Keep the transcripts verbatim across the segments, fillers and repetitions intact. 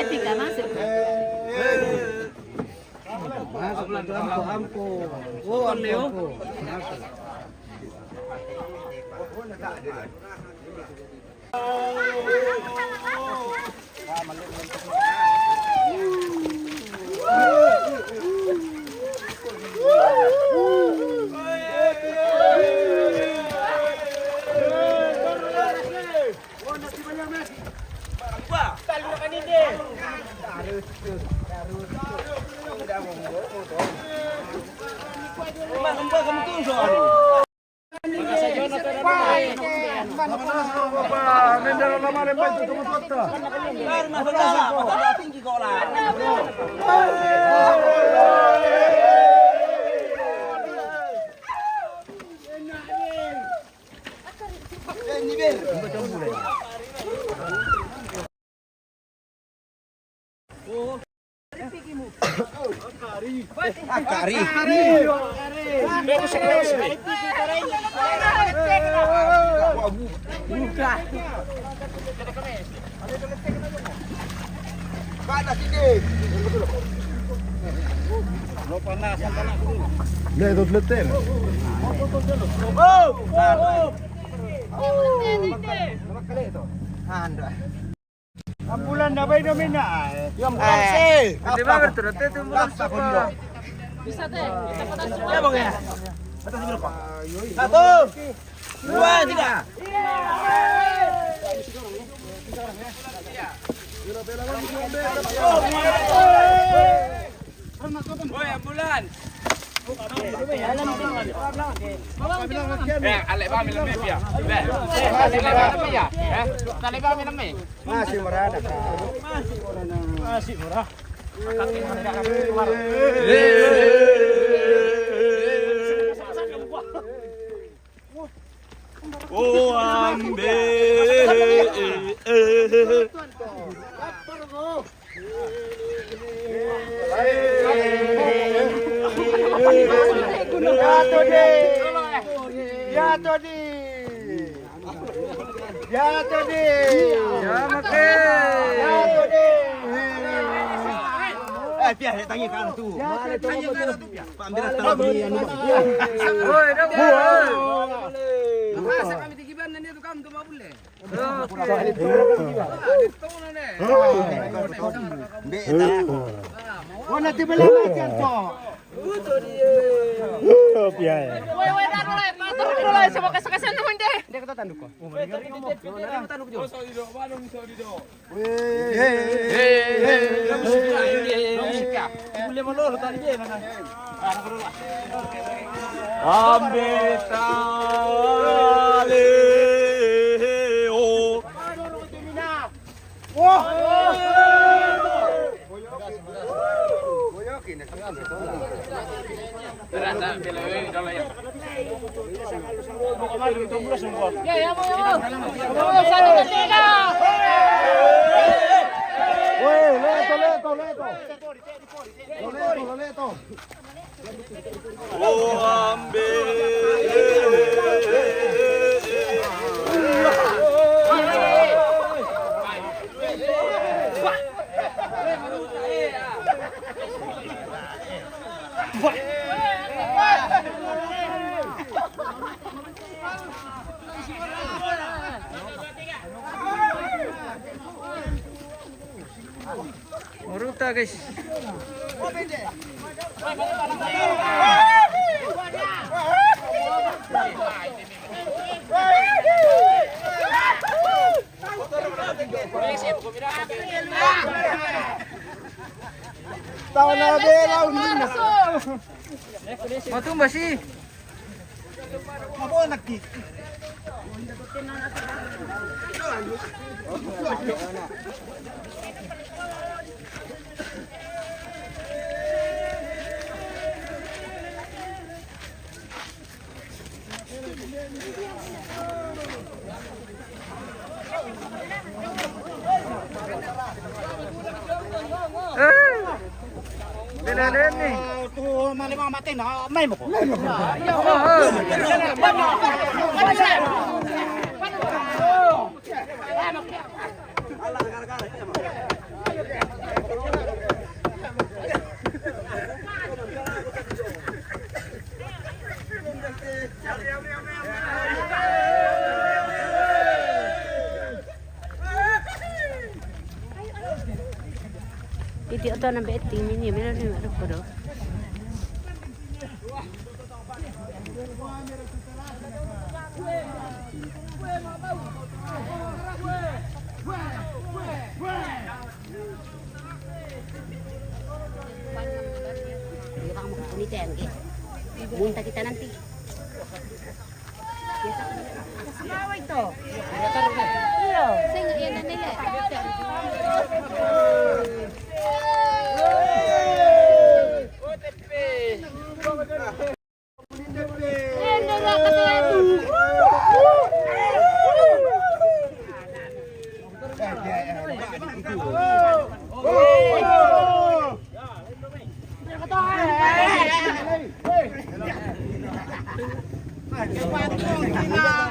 Épica, más cerca. Masuk ke ampo, ampo. Oh, ampo, ampo. Masuk. Akari. Panas ini. Lo panas, panas. Lihat itu letter. Oh, oh, oh. Anda. Ambulan na ba ino mina, eh? Yung ambulan, eh. Di ba, berturut itu ambulan sa pa. Bisa, te. Bisa pa tayo. Ya, bang, ya. Atas dulu, Pak. Satu. Dua, tiga. Woi, ambulan. Eh, alek ba, ambil lembek ya. Eh, alek ba, ambil lembek ya. Eh, alek ba, ambil lembek. Masih merah, dah. Masih merah. Oh, ambe. Ya, Todi. Ya, Todi. Ya, Todi. Ya, Maki. Ya, Todi. Eh, biar saya tanya kan tu. Ya, Todi. Tanya kan tu, biar. Pak, ambil tas ni, anu, Bang. Woi, dah, woi. Masa kami tiga bulan ni tu kamu tu mau boleh? Woi, woi, dah, woi, patur dulu, eh. Coba kasih-kasih teman deh. Dia kata tanduk kok. Woi, tapi dia, dia, dia, dia tanduk juga. Woi, hei, hei, hei, hei, hei, hei. Boleh malu, tadi dia mana? Ambe tale o. Woi, leto, leto, leto. Lo leto, lo leto. Oh, ambe. Moruta, guys. Tao na bela, unin na. Matumba si. Tu mali ma mate na mai mo. Iti oto na beti mini melo ni marukodo. Munta kita nanti. Bawa itu. Iya. Sing, iya, nanti, Le.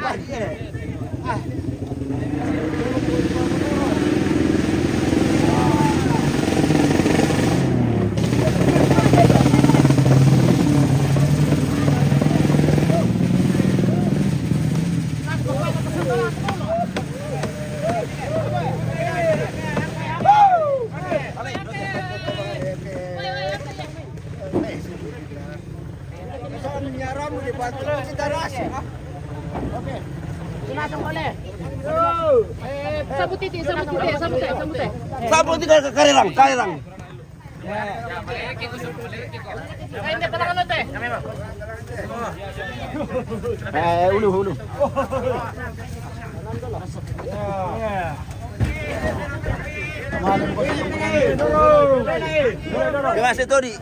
Oke. Sambut iti, sambut iti, sambut iti, sambut iti. Sambut iti, karirang, karirang. Eh, ulu, ulu. Gracias, Tony.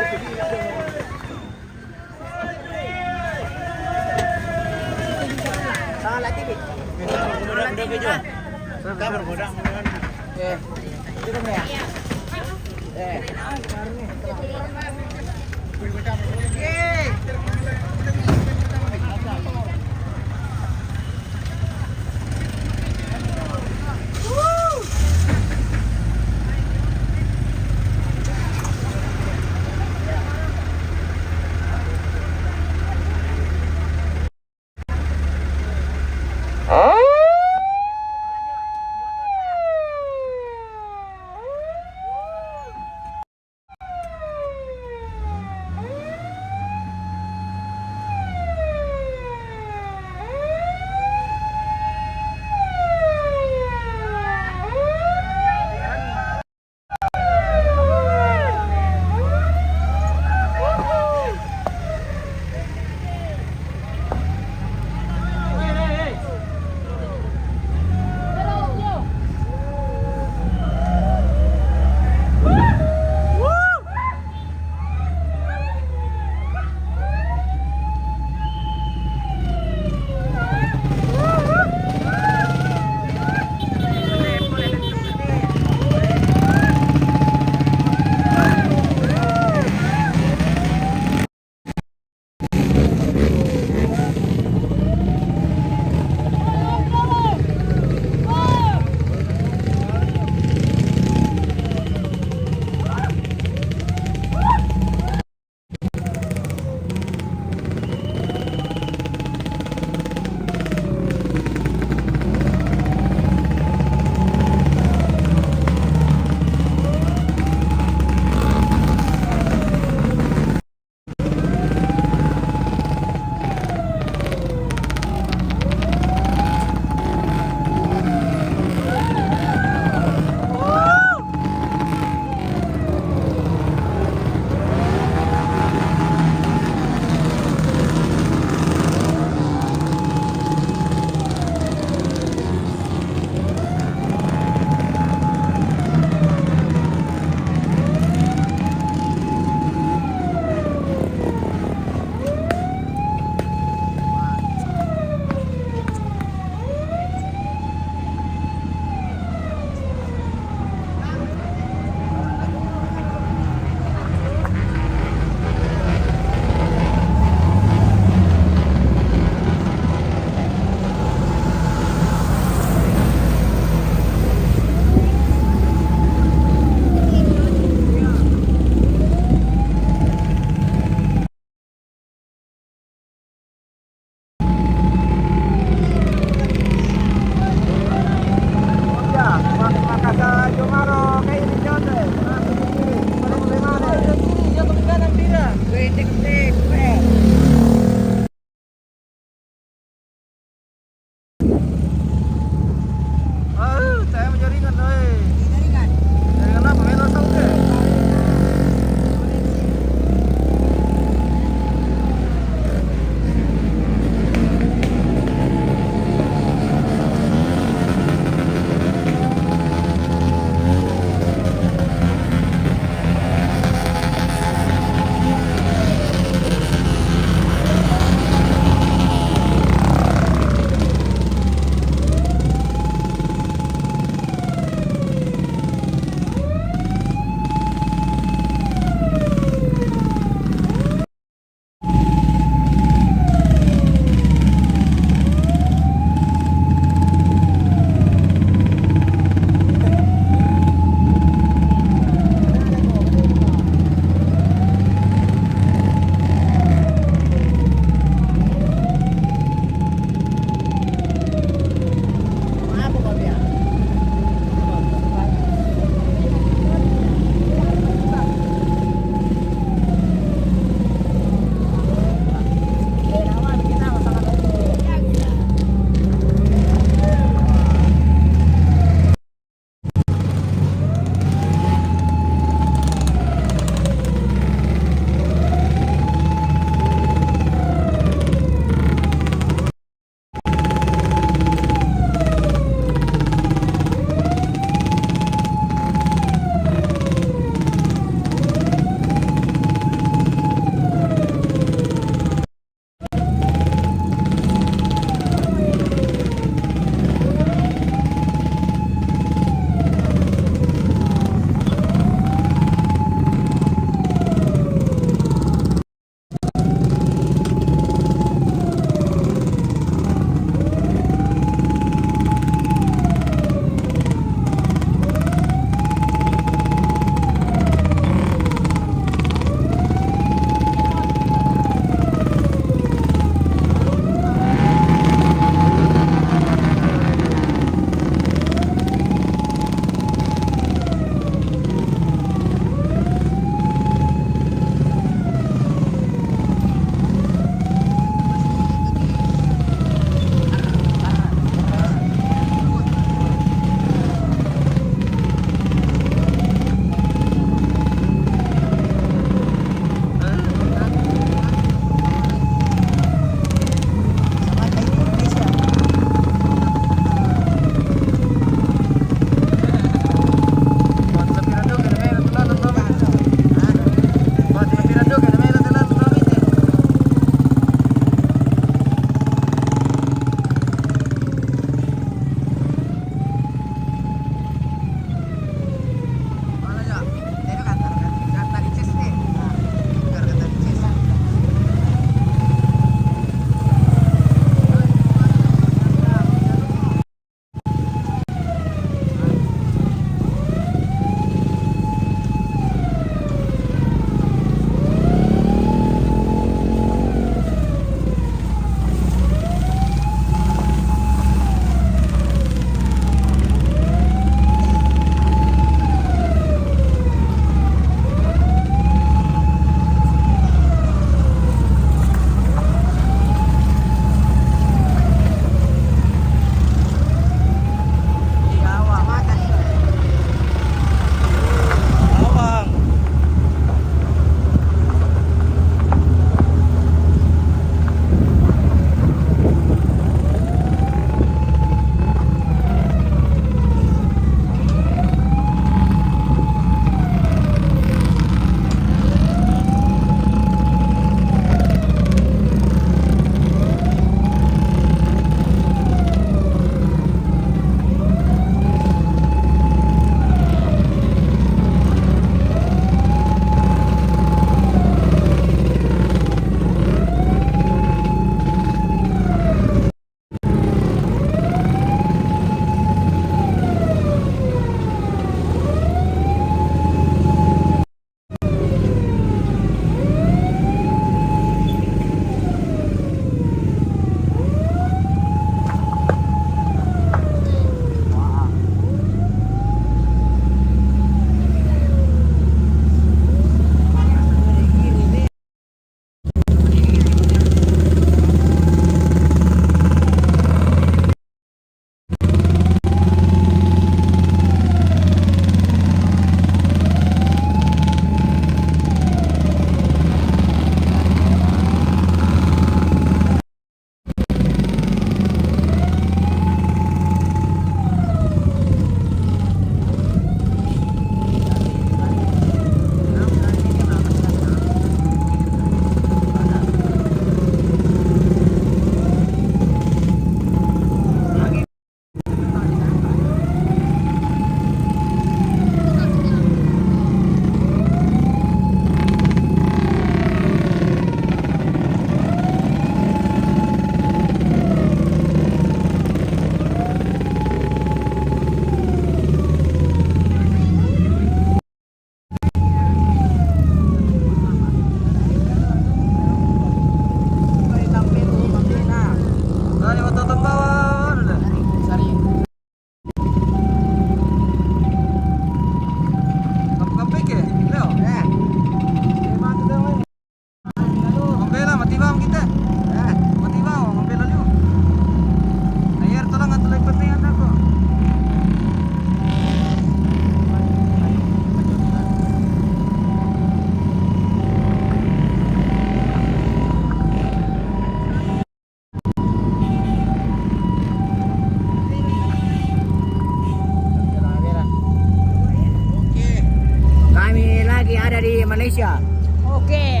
Di Malaysia. Oke.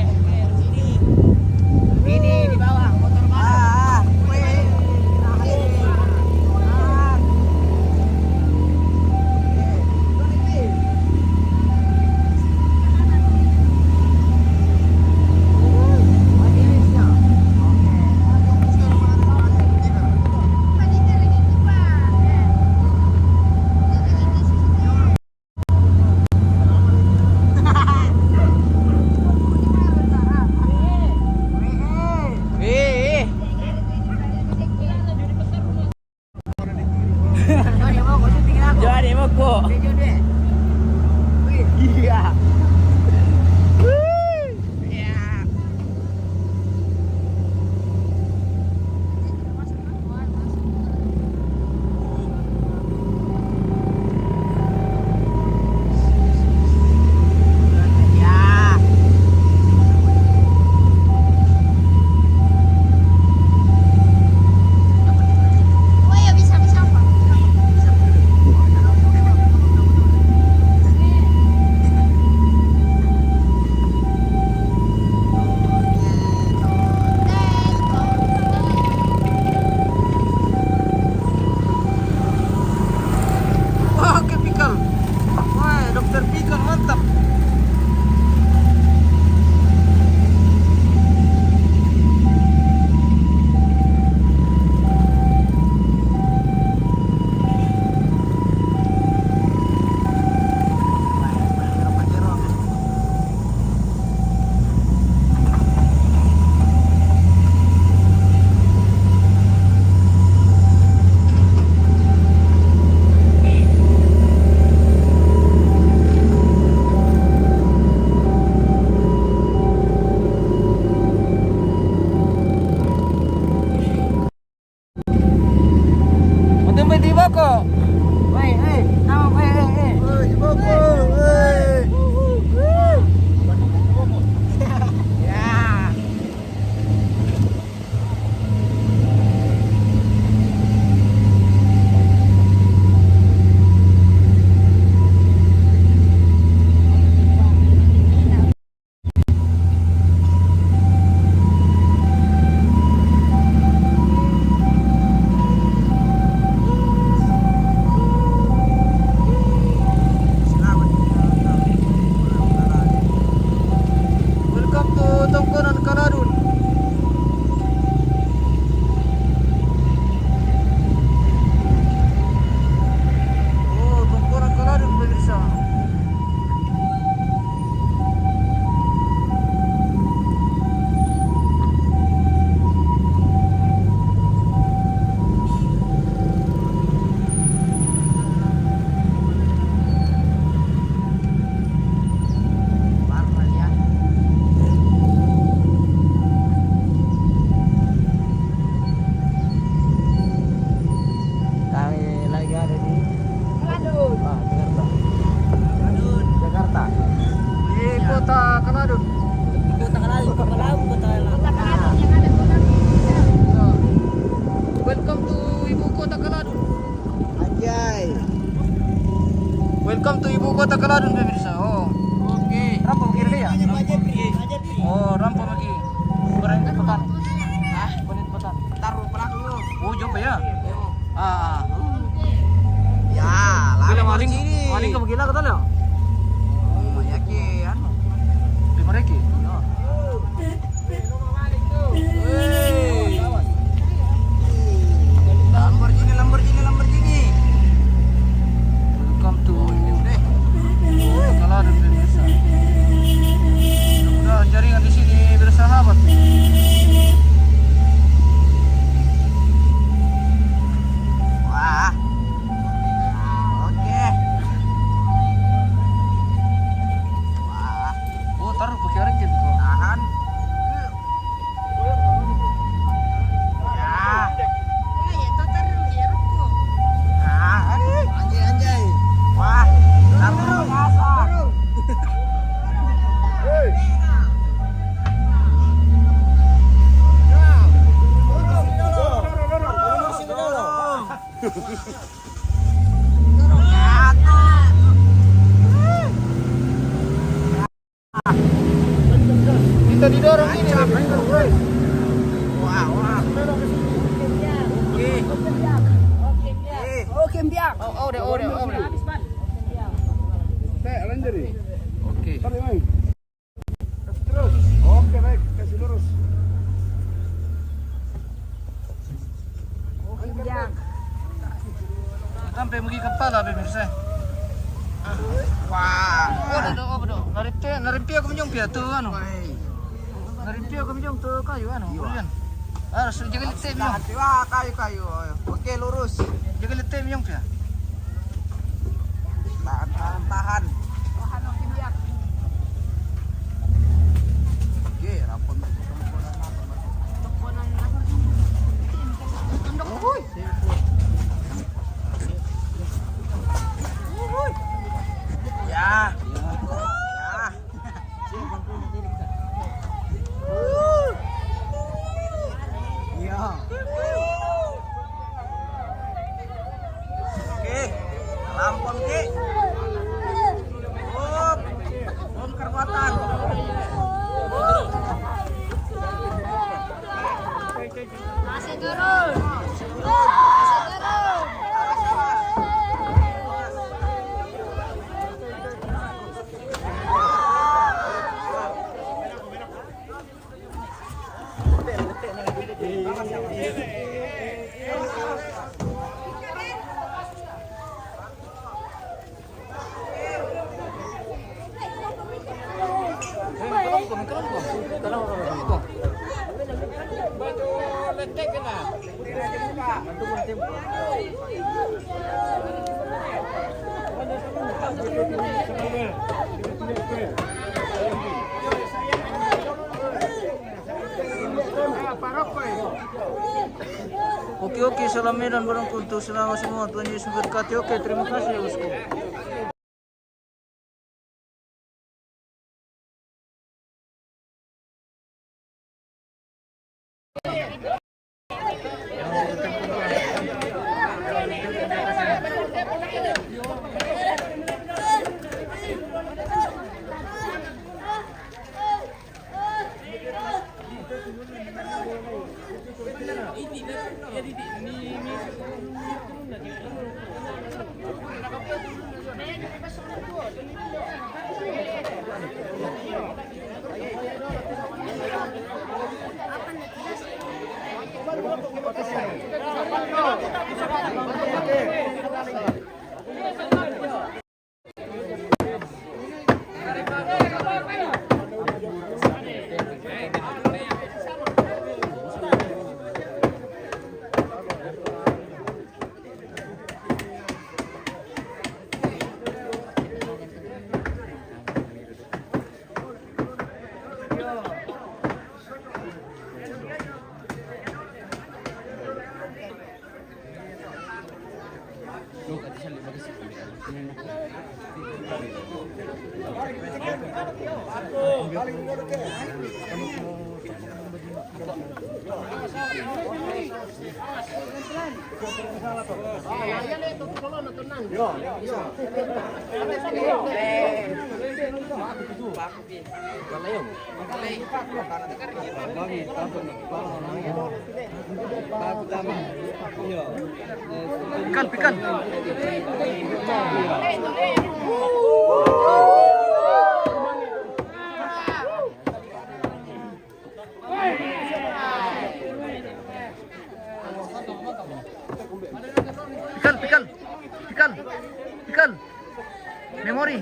Ini di bawah motor mana? Ah, ah. Jom, dia mokok. Iya. Wah, oke, Pikal. Wah, dokter Pikal, mantap. Betul-betul bokok. Weh, eh, nama, eh, eh, eh. Weh, bokok, weh. Ya. Welcome to Tongkonan Kaladun. Oh, Tongkonan Kaladun, pemirsa. Kami lagi ada di Kaladun. Ah, Jakarta. Kaladun. Jakarta. Di kota Kaladun. Di kota Kaladun, kota Kaladun, kota Kaladun. Kota Kaladun yang ada kota Indonesia. Ya. Welcome to ibu kota Kaladun. Anjay. Welcome to ibu kota Kaladun, pemirsa. Oh. Oke. Rampa kira ya? Oh, rampa lagi. Berhenti pekan. Hah? Berhenti pekan. Taruh pelaku. Oh, jauh ya? Ah. Ya, lari maling, sini. Maling kamu gila kata lo? Oh, ya ki, anu. Di mereka. Yo. Wey. Lamborghini, Lamborghini, Lamborghini. Welcome to Kaladun, pemirsa. Mudah jaringan di sini bersahabat. Wah. Oke. Kembiak. Oh, oh, deh, oh, deh, oh, deh. Teh, lanjut nih. Oke. Tarik, Bang. Terus. Oke, baik. Kasih lurus. Angkat, Bang. Sampai pergi kepala, pemirsa. Wah. Oh, deh, oh, deh. Narimpia, narimpia aku minjung pia tu, anu. Narimpia aku minjung tu kayu, anu. Iya. Ulian. Ah, su-, jaga letih, minjung. Hati-hati, wah, kayu, kayu. Oke, lurus. Jaga letih, minjung pia. Tahan, tahan, tahan. Oke, rampon. Uhuy. Ya. Ya. Iya. Oke, rampon, Ki. Hup, bongkar batang. Masih turun. Masih turun. Oke, oke, salam Medan barang kuntu, selamat semua, Tuhan Yesus memberkati. Oke, terima kasih, bosku. Pikan, pikan. Pikan, pikan, pikan, pikan. Memori.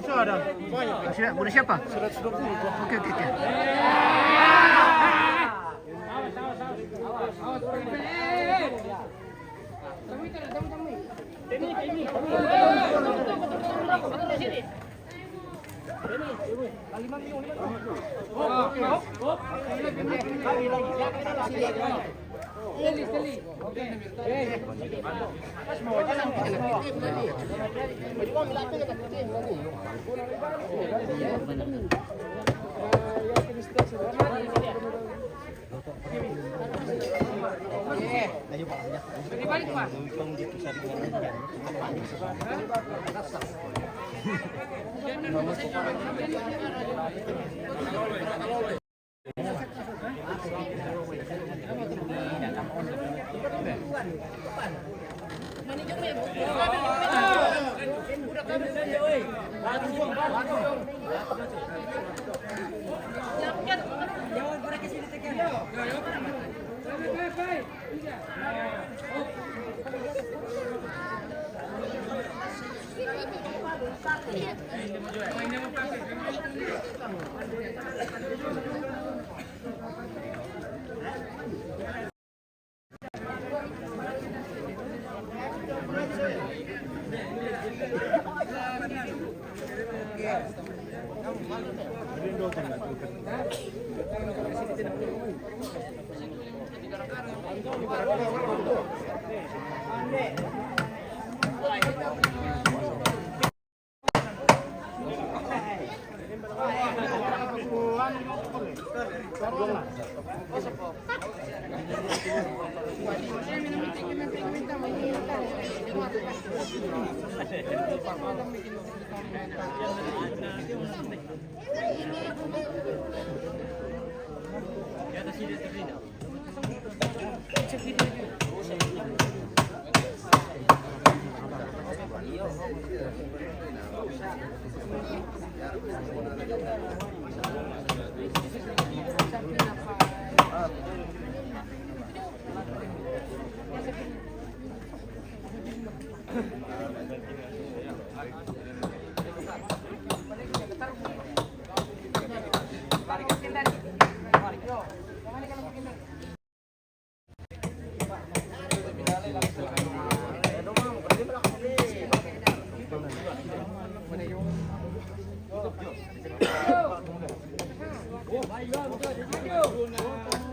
Sudah ada. Banyak. Sudah, boleh siapa? Seratus dua puluh. Oke, oke, oke.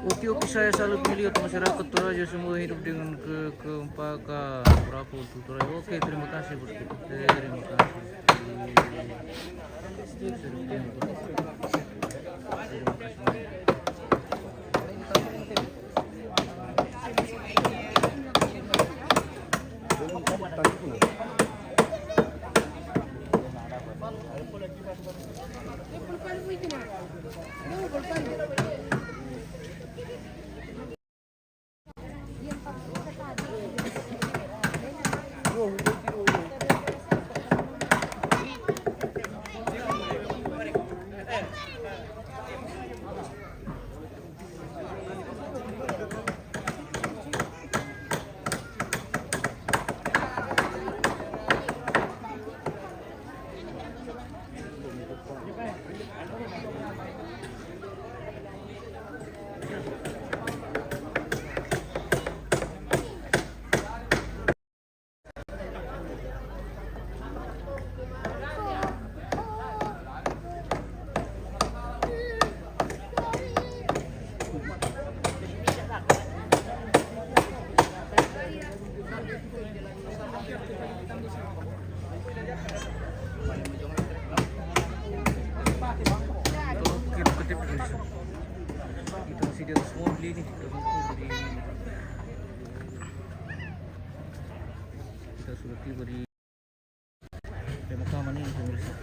Oke, oke, saya salut melihat masyarakat Toraja semua hidup dengan ke-, kekompakan. Bravo untuk Toraja. Oke, terima kasih, Bosku. Terima kasih. Terima kasih. Kita masih di atas mobil ini. Kita sudah tiba di pemakaman ini, pemirsa.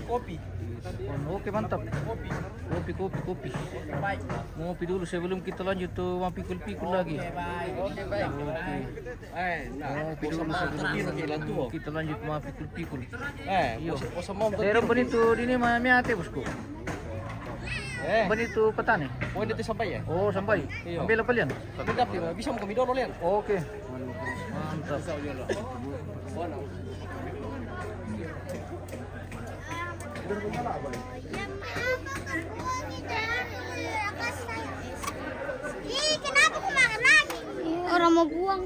Kopi. Oke, mantap. Kopi. Kopi, kopi, kopi. Baik. Ngopi dulu sebelum kita lanjut tuh mampikul-pikul lagi. Oke, baik. Oke, baik. Oke. Eh, nah, ngopi dulu sebelum kita lanjut mampikul-pikul. Eh, iyo. Saya dapat itu di ini mah, miate, Bosku. Eh. Bani tu petani. Oh, ini tu sampai ya? Oh, sampai. Iyo. Ambil apa lian? Tapi tapi bisa mau kami dulu lian. Oke. Mantap. Ih, kenapa aku makan lagi? Orang mau buang.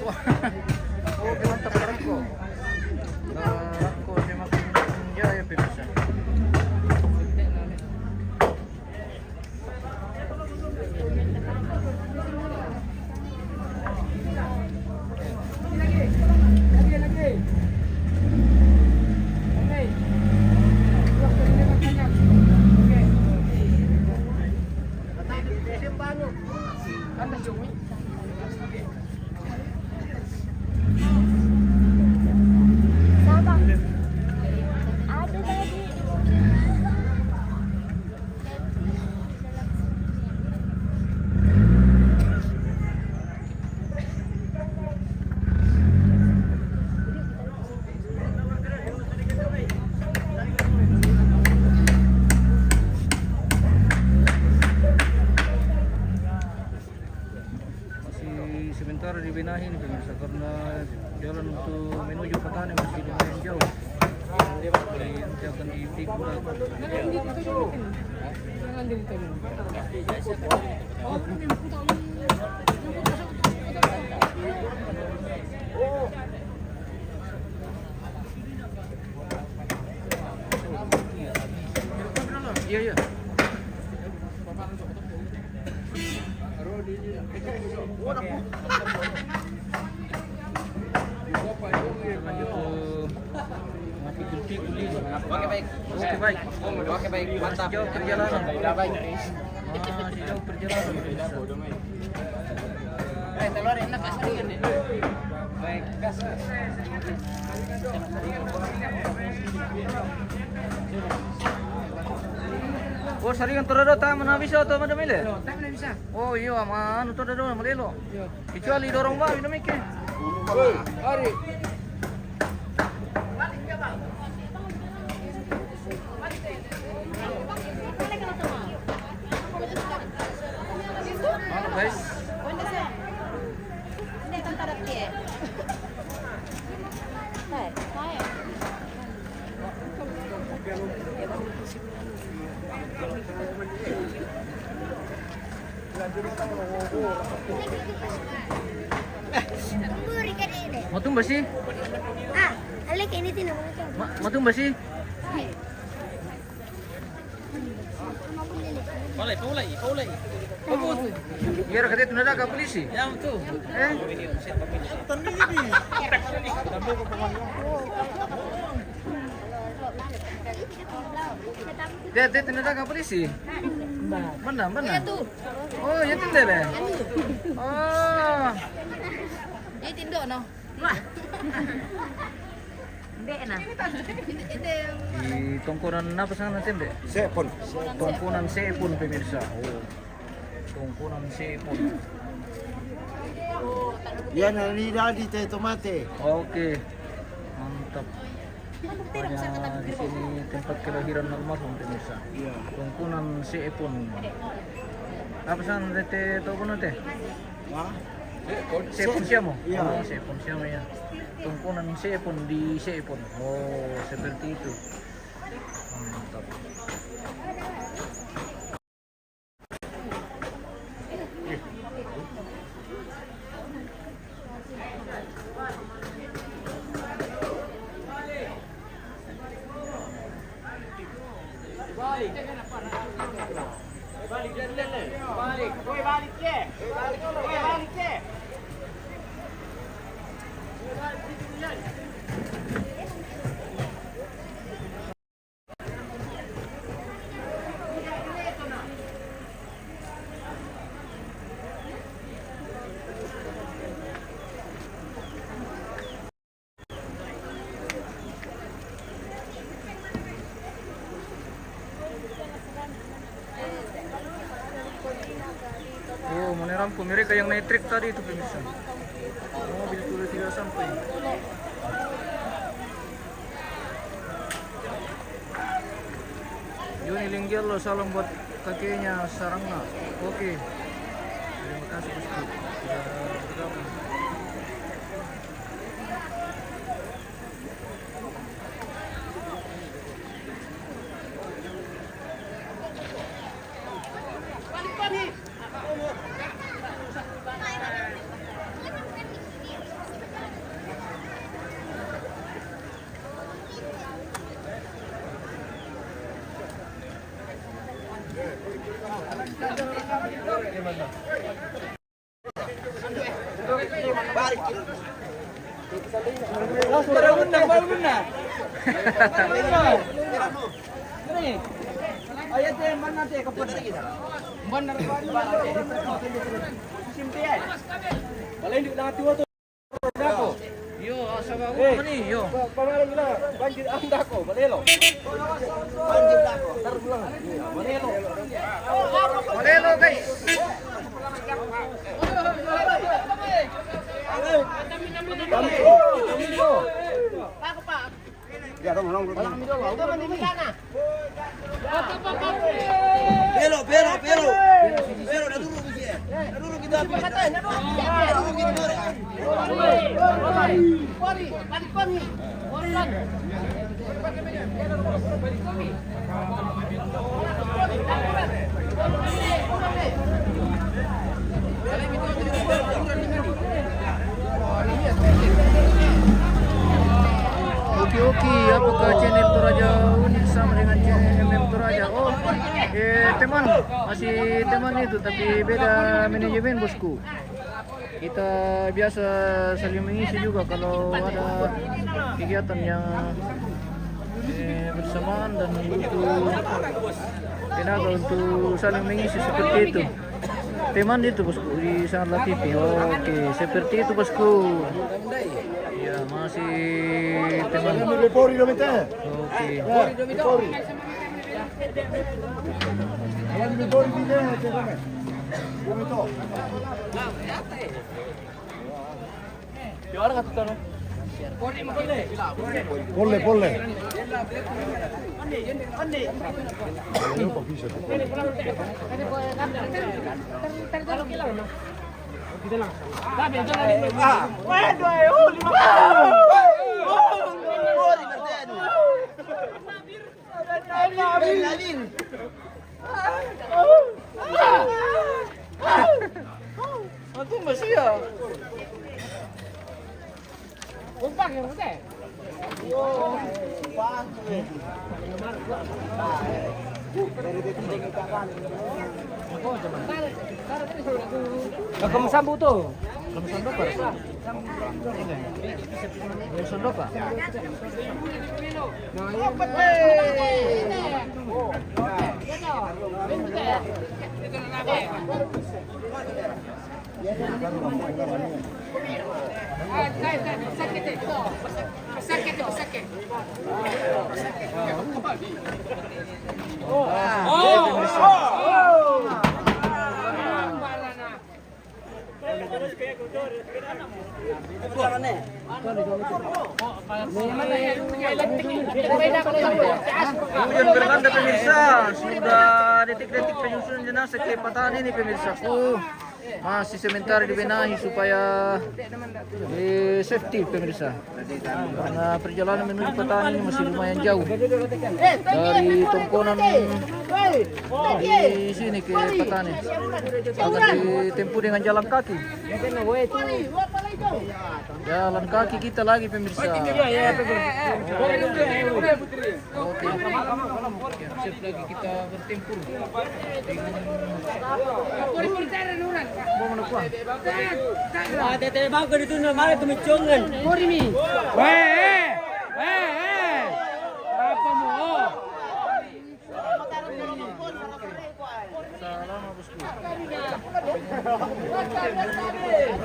Oke, mantap, Marco. Marco, terima kasih. Ya, ya, pemirsa. Sabar. Ada tadi. Masih sementara dibenahi ini, pemirsa, karena jalan untuk menuju Patani masih lumayan jauh. Jadi nanti akan dipikul. Iya, iya. Lanjut ke Mas Fikri Kulit. Oke, baik. Oke, baik. Oke, baik. Mantap. Jauh perjalanan. Sudah baik. Ah, sejauh perjalanan. Eh, telur enak, asli kan, ya? Baik, gas. Oh, saringan tu dah, tak mana bisa tu, mana mile? Yo, tak mana bisa. Oh, iyo, ama anu tu dah, mana lelo. Yo. Kecuali dorong ba, minum ikan. Hari. Halo, guys. Matumba si? Ah, alek ini tina. Ma-, matumba si? Paulai, paulai, paulai. Bagus. Biar kata itu nada ke polisi. Ya, betul. Eh? Dia, dia itu nada ke polisi. Mana, mana? Oh, ya itu dia, deh. Oh. Ini tindok, no. Wah. Ndek, nah. Di tongkonan apa sana, Tem, Dek? Sepon. Tongkonan Sepon, pemirsa. Oh. Tongkonan Sepon. Ya, nani dadi te tomate. Oke. Mantap. Rupanya di sini tempat kelahiran almarhum, pemirsa. Iya. Tongkonan Sepon. Apa sana, Tete, tongkonan, Teh? Hah? Sepon siamo? Iya. Oh, Sepon siamo, ya. Tongkonan Sepon di Sepon. Oh, seperti itu. Mantap. Oh, menyerang mereka yang naik truk tadi itu, pemirsa. Mobil sudah tidak sampai. Joni Linggialo, salam buat kakeknya Sarangna. Oke. Terima kasih, Gusti, sudah bergabung. Langsung undang, baru undang. Ini. Ayo, teh, mana teh, ke pondok? Benar, benar. Simpi, eh. Paling di ulang tua tuh. Dako. Yo, asa ba, eh, ni, yo. Ba-, ba-, ba-, ba-, banjir ang dako, balelo. Banjir dako, taruh ulang. Balelo. Balelo, guys. Pero, pero, pero. Pero, dah dulu, Bisi, eh. Dah dulu kita, dah dulu kita. Oke, oke, apakah channel Toraja unik sama dengan channel M M Toraja? Oh, eh, teman, masih teman itu, tapi beda manajemen, bosku. Kita biasa saling mengisi juga kalau ada kegiatan yang, eh, bersamaan dan butuh tenaga untuk saling mengisi seperti itu. Teman itu, bosku, di sana latih. Oke, seperti itu, bosku. Ya, masih teman. Oke. Polle, polle. Kamu sambut tu. Kamu sambut apa? Kamu sambut apa? Hujan berlanda, pemirsa. Sudah detik-detik penyusunan jenazah ke Patani ini, pemirsaku. Masih sementara dibenahi supaya, eh, safety, pemirsa. Karena perjalanan menuju Patani ini masih lumayan jauh dari Tongkonan di sini ke Patani. Akan ditempuh dengan jalan kaki. Jalan kaki kita lagi, pemirsa. Oke. Siap lagi kita bertempur. Wah, tete bangko di tuna, mana tu mencongan? Weh, eh, eh, eh. Apa mau? Salam, bosku.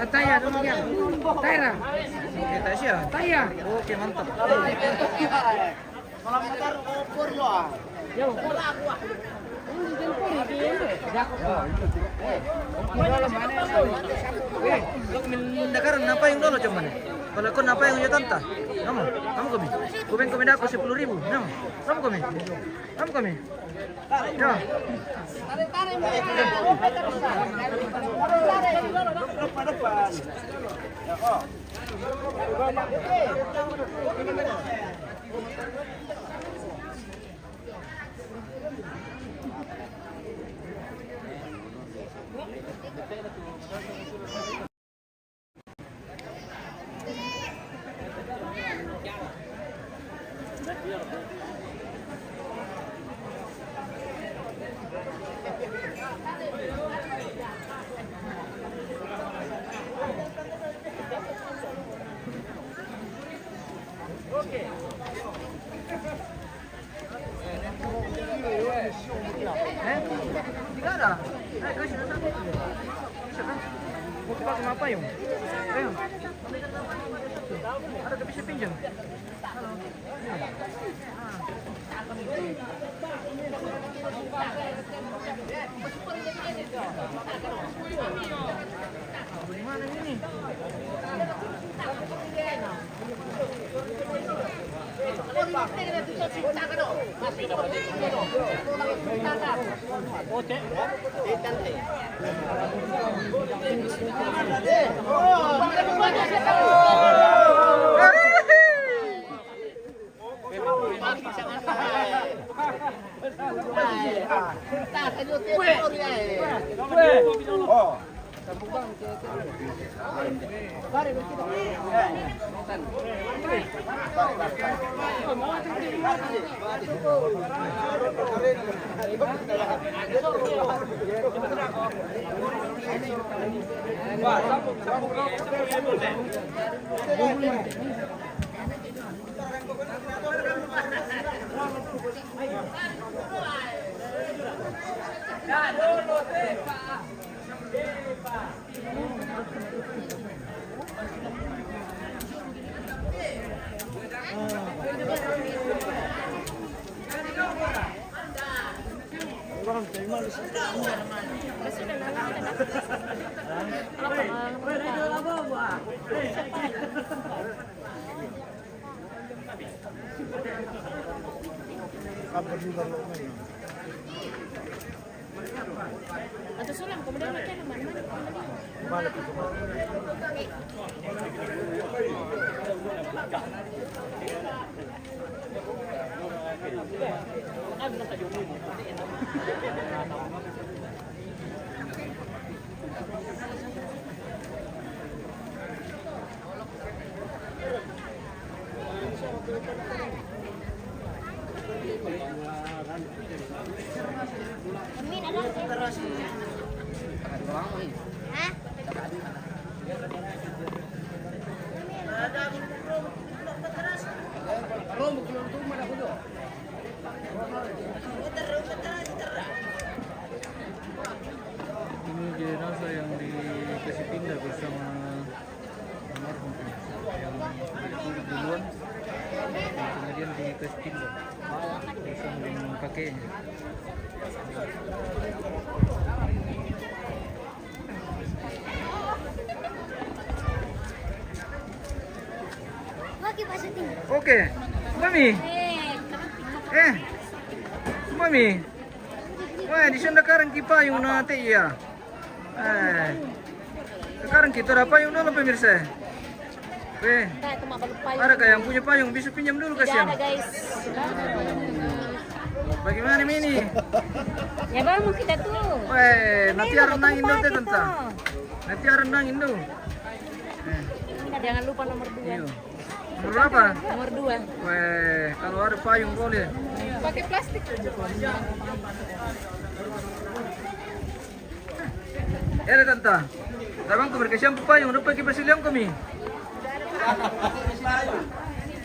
Taya, dong, ya. Taya. Oke, Taya. Oke, mantap. Minda karang napayung dolo, cuman. Kalau ko napayung ya, tanta. Kamu, kamu kami. Kubeng kami dako sepuluh ribu. Kamu, kamu kami. Kamu kami. Ya. Eh? Tidak ada. Eh, kau sudah sampai? Bisa kan? Mau pakai apa, Yung? Ayo. Ada tak bisa pinjam? Atau sulam, kemudian mereka mana? Ini jenazah yang dikasih pindah bersama almarhum, yang sudah ditulis duluan, dan kemudian dikasih pindah bersama dengan kakeknya. Oke, Mami. Eh, Mami. Wah, di sana karang ki payung na te iya. Eh, sekarang kita ada payung dulu, pemirsa. Weh, ada kah yang punya payung? Bisa pinjam dulu, kasihan. Tidak ada, guys. Bagaimana ini? Ya, bang, mau kita tuh. Weh, nanti ada nangin dulu, teh, tante. Nanti ada nangin dulu. Eh. Jangan lupa nomor dua. Iya. Nomor berapa? Nomor dua. Weh, kalau ada payung boleh. Pakai plastik. Ya le, tanta. Tabang ko berkasihan payung, rupa ki pasiliang ko mi.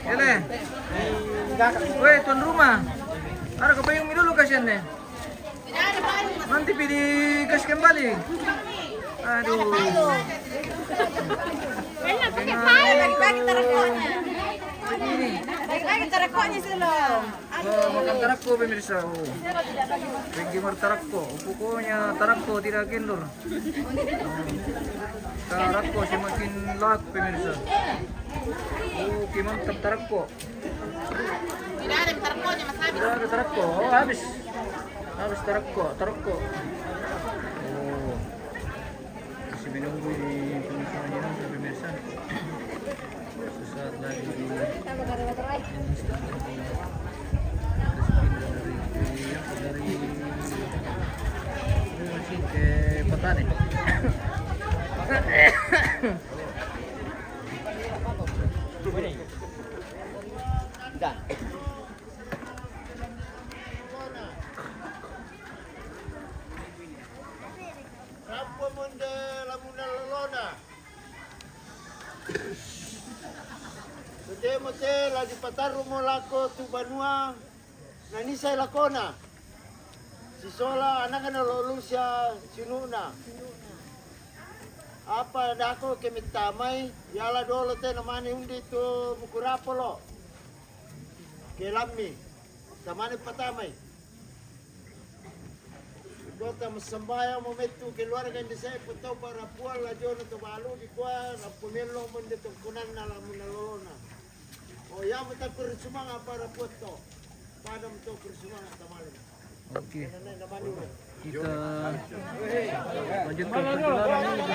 Ya le. Weh, tuan rumah. Ada ko payung mi dulu, kasihan ne. Nanti pi dikasih kembali. Aduh. Enak pakai payung. Bagi-bagi taruh. Ini. Bagi-bagi taruh sih lo. Oh, makan tarakko, pemirsa. Oh. Penggemar tarakko. Pokoknya tarakko tidak kendor. Tarakko semakin laku, pemirsa. Oke, mantap tarakko. Tidak ada tarakkonya, Mas, habis. Tidak ada tarakko. Oh, habis. Habis tarakko, tarakko. Oh. Masih menunggu di pemukiman jenazah, pemirsa. Sesaat lagi di dari, dari Petani. Rampo munde lamunan lolona. Totemo te la dipatarru'mo lako tu banua nanisae lakona. Sisola anakna lo Lusia sinu'na. Apa dako ke mittamai, yala dolo te namane undi tu Mukurapolo. Ke lammi, tamane patamai. Kota massambayang mo mettu keluarga inde se'e potau para puang la jono to balu di kua, rampo mello mo inde tongkonanna lamunna lolona. Oh, ya, mo takkur sumanga para puang to. Pada mo takkur sumanga tamale. Oke. Kita lanjutkan perjalanan ini.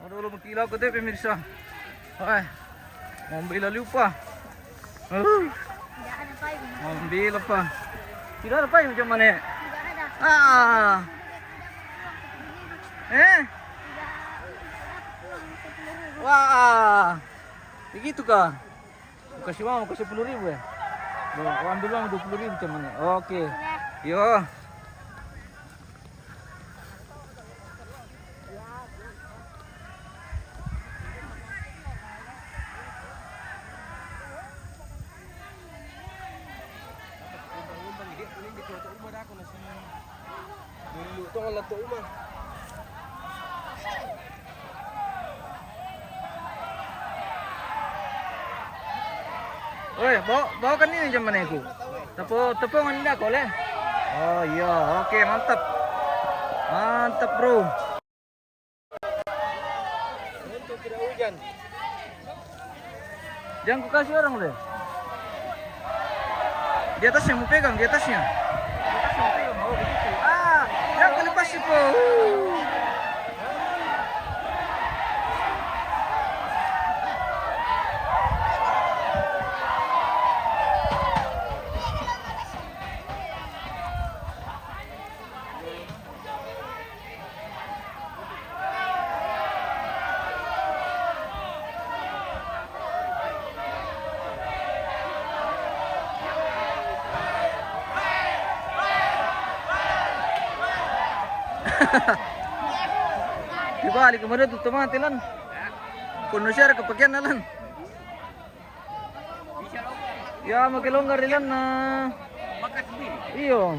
Aduh, lo makkilao ko te, pemirsa. Wah. Mau bela lupa. Aduh. Tidak ada payung. Mau bela pa. Tidak ada payung macam mana? Tidak ada. Ah. Eh? Tidak. Wah. Begitu kah? Kasih uang, kasih sepuluh ribu ya? Loh, ambil uang dua puluh ribu cuman ya? Oke. Yo. Dulu tong la to uma. Weh, bawa, bawakan ini jam mana aku? Tepung, tepung anda kau leh. Oh iya, oke, mantap. Mantap, bro. Untung tidak hujan. Jangan ku kasih orang deh. Di atasnya mau pegang, di atasnya. Di atasnya mau pegang, oh begitu. Ah, jangan ku lepas sih, po. Di balik kemarin tuh teman tilan. Kono siar kepakian nalan. Ya, makin longgar di sana. Iyo.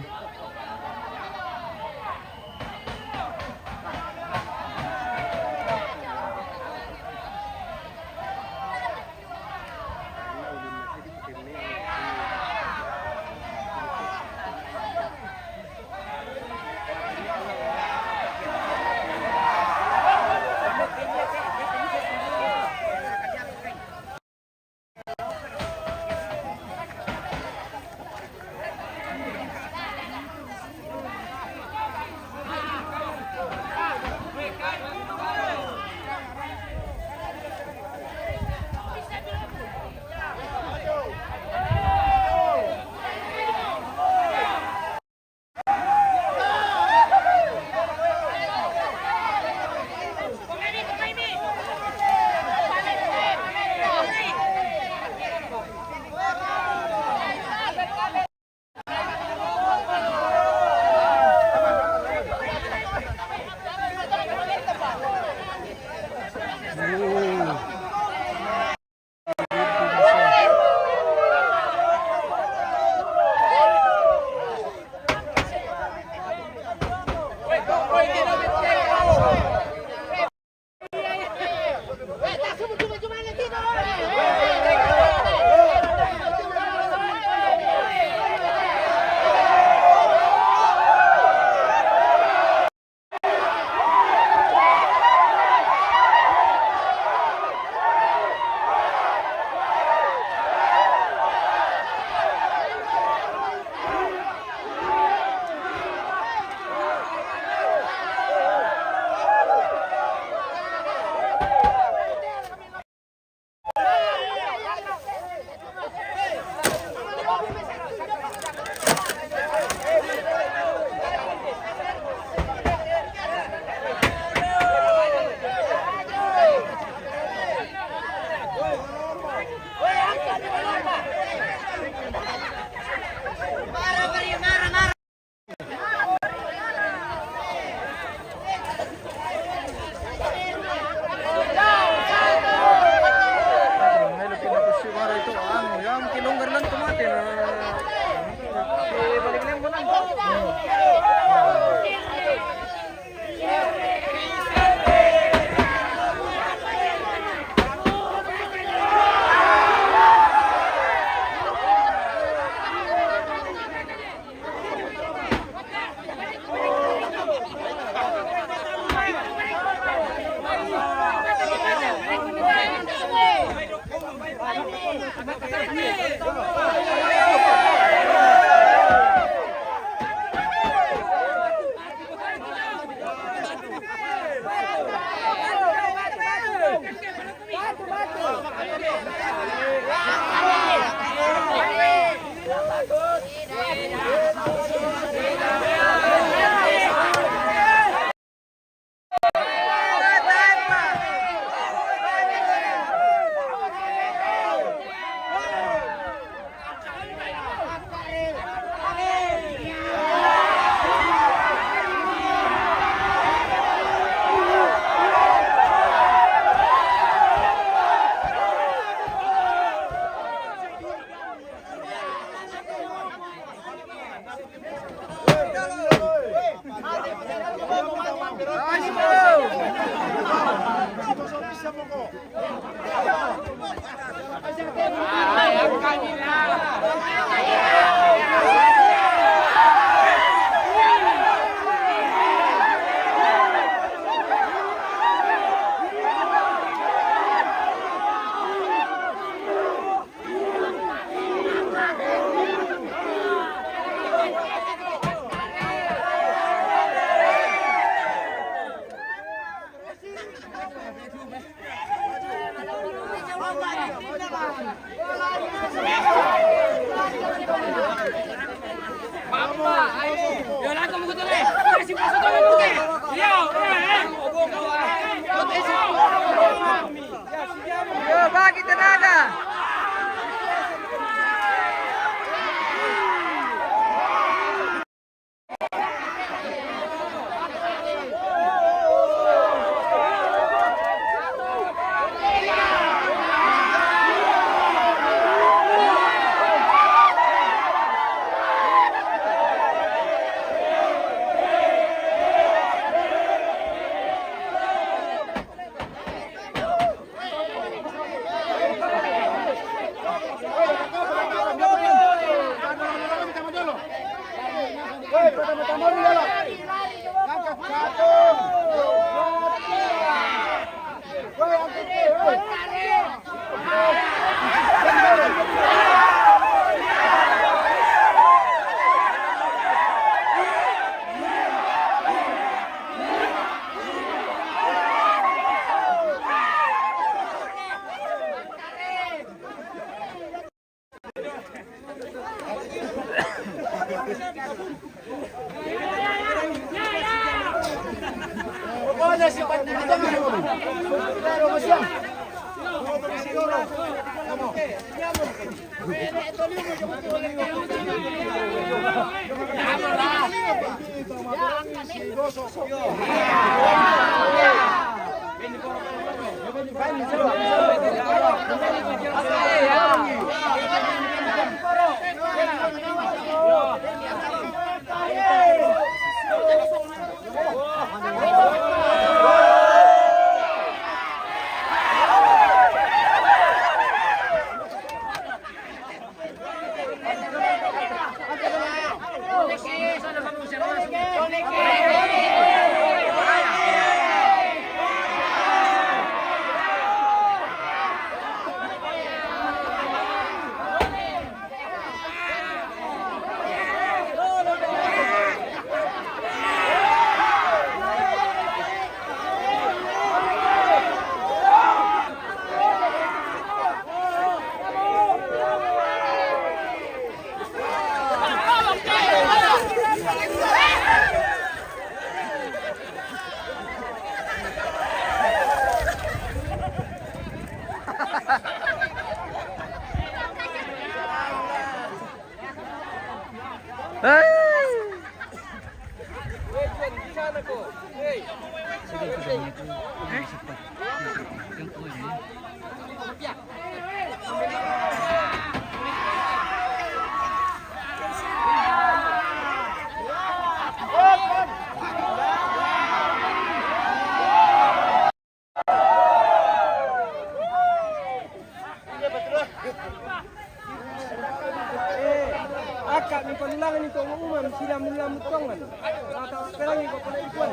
Yo, bagi tenaga. Aka mi palulangan itu ngomong umam, sila mula mutongan. Mata sekarang ini kau pernah ikuan.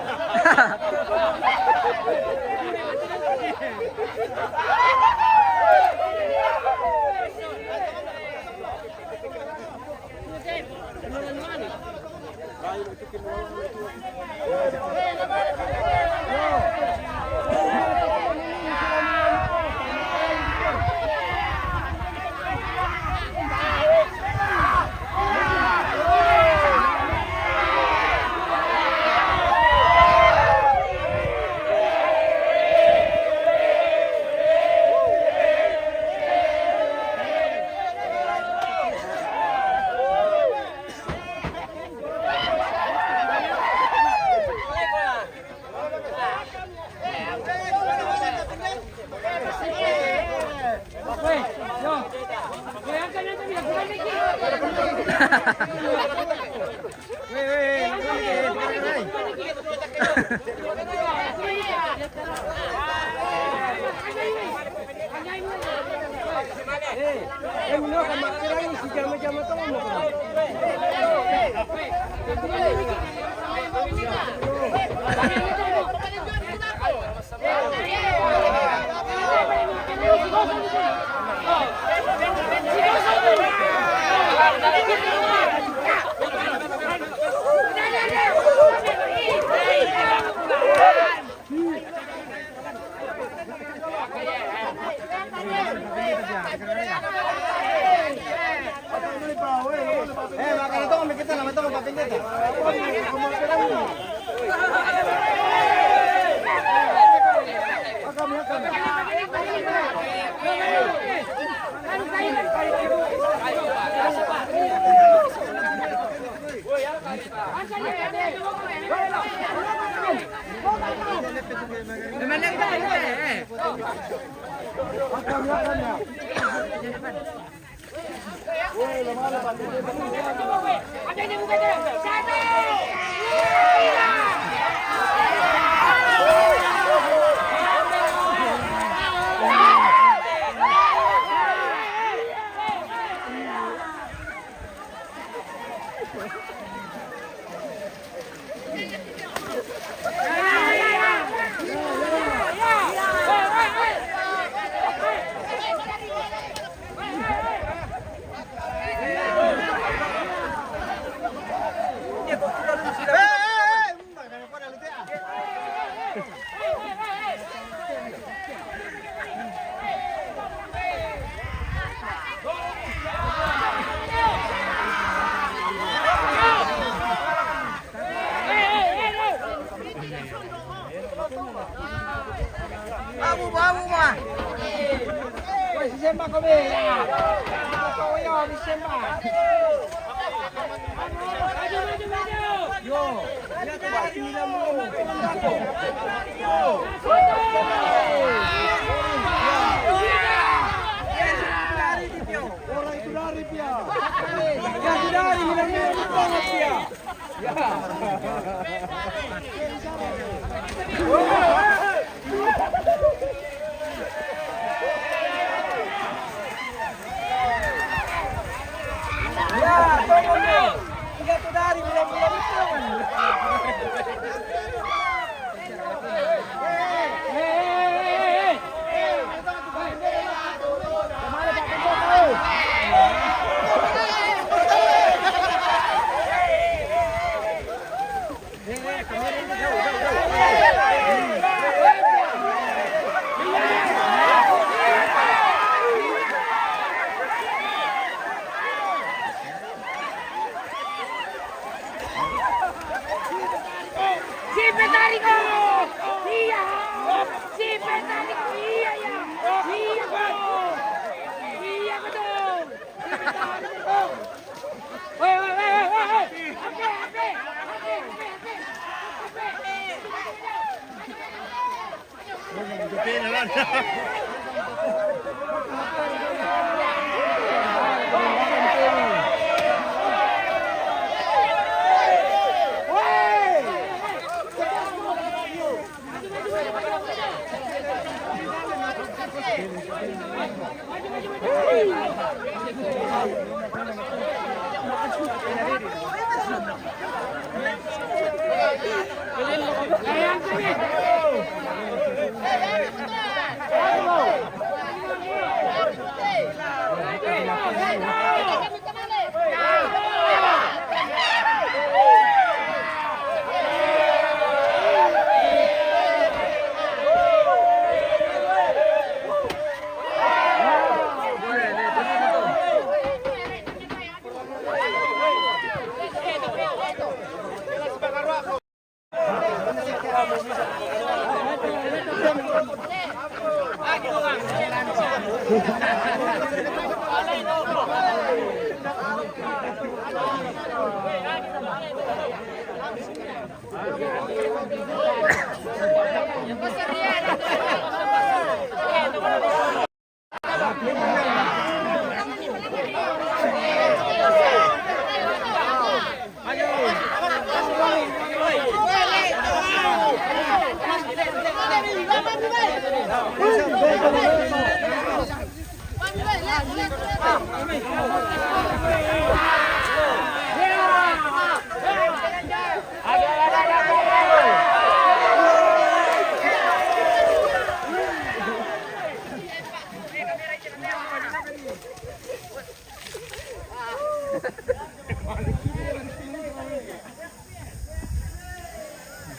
Abu, abu, ma. Woi, si Semba kau be. Kau yo, si Semba. Yo, ya tu hari ni dah mula. Yo. Orang itu dari dia. Ya, itu dari ni dah mula. Si Petarico! Iya! Si Petarico! Iya, ya! Iya, betul! Iya, betul! Woi, woi, woi, woi, woi! Ape, ape, ape, ape, ape, ape.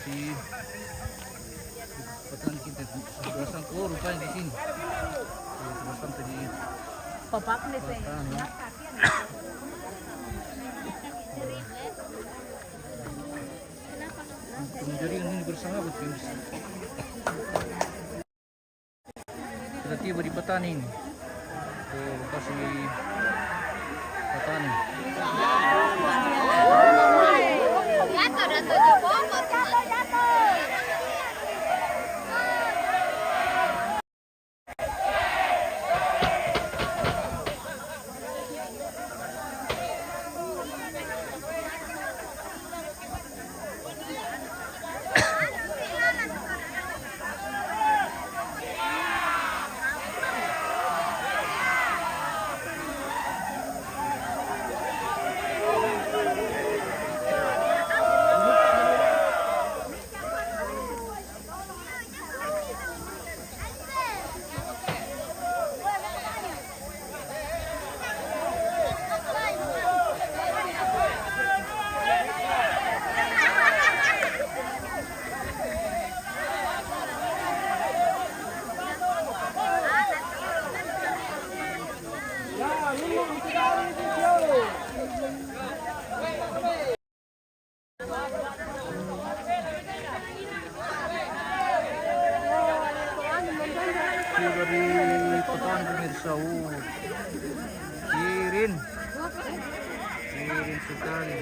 Si Patan kita pasang ko rupa di sini. Pasang tadi. Papak ni, Patan, ya. Jadi ini bersama betul. Sudah tiba di Patanin. Tuh, lokasi Patanin. Dari petani pemirsa, uh. Kirin. Kirin sekali.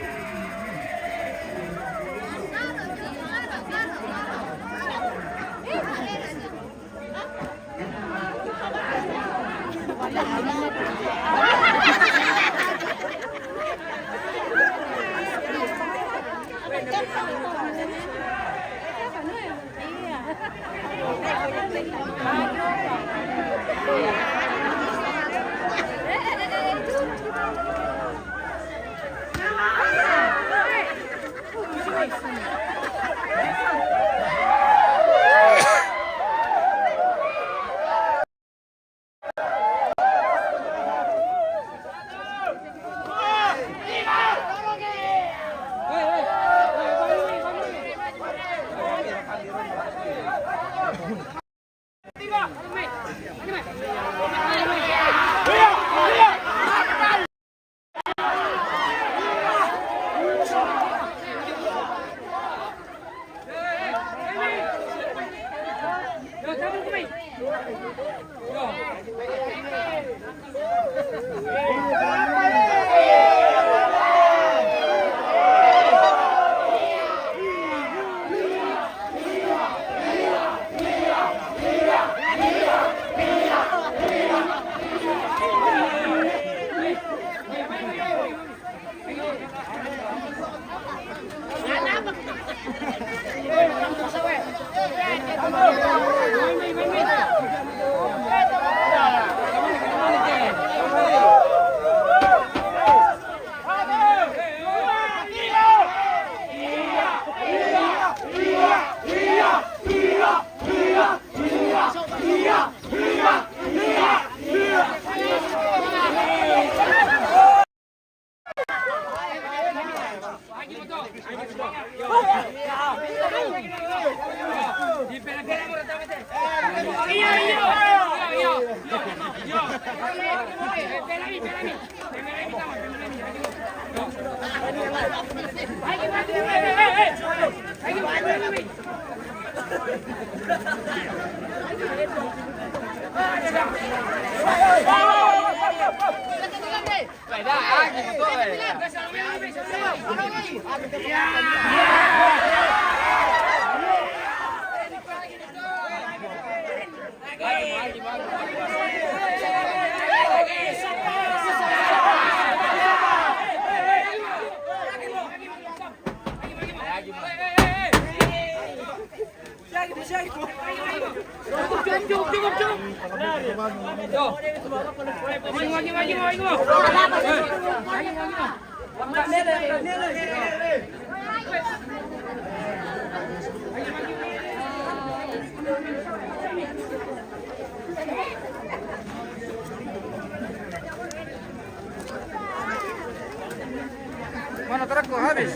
Mana trukku habis?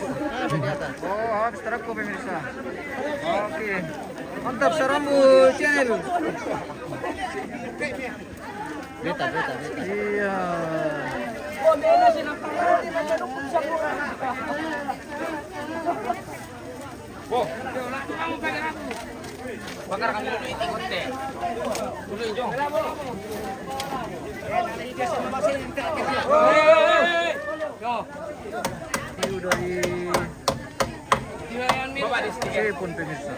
Oh, habis trukku, pemirsa. Oke. Mantap, Sarambu Channel. Beta, beta, beta. Iya. Bakar kami dulu ini, konten. Dulu, Jong. Ini udah di Cepon, pemirsa.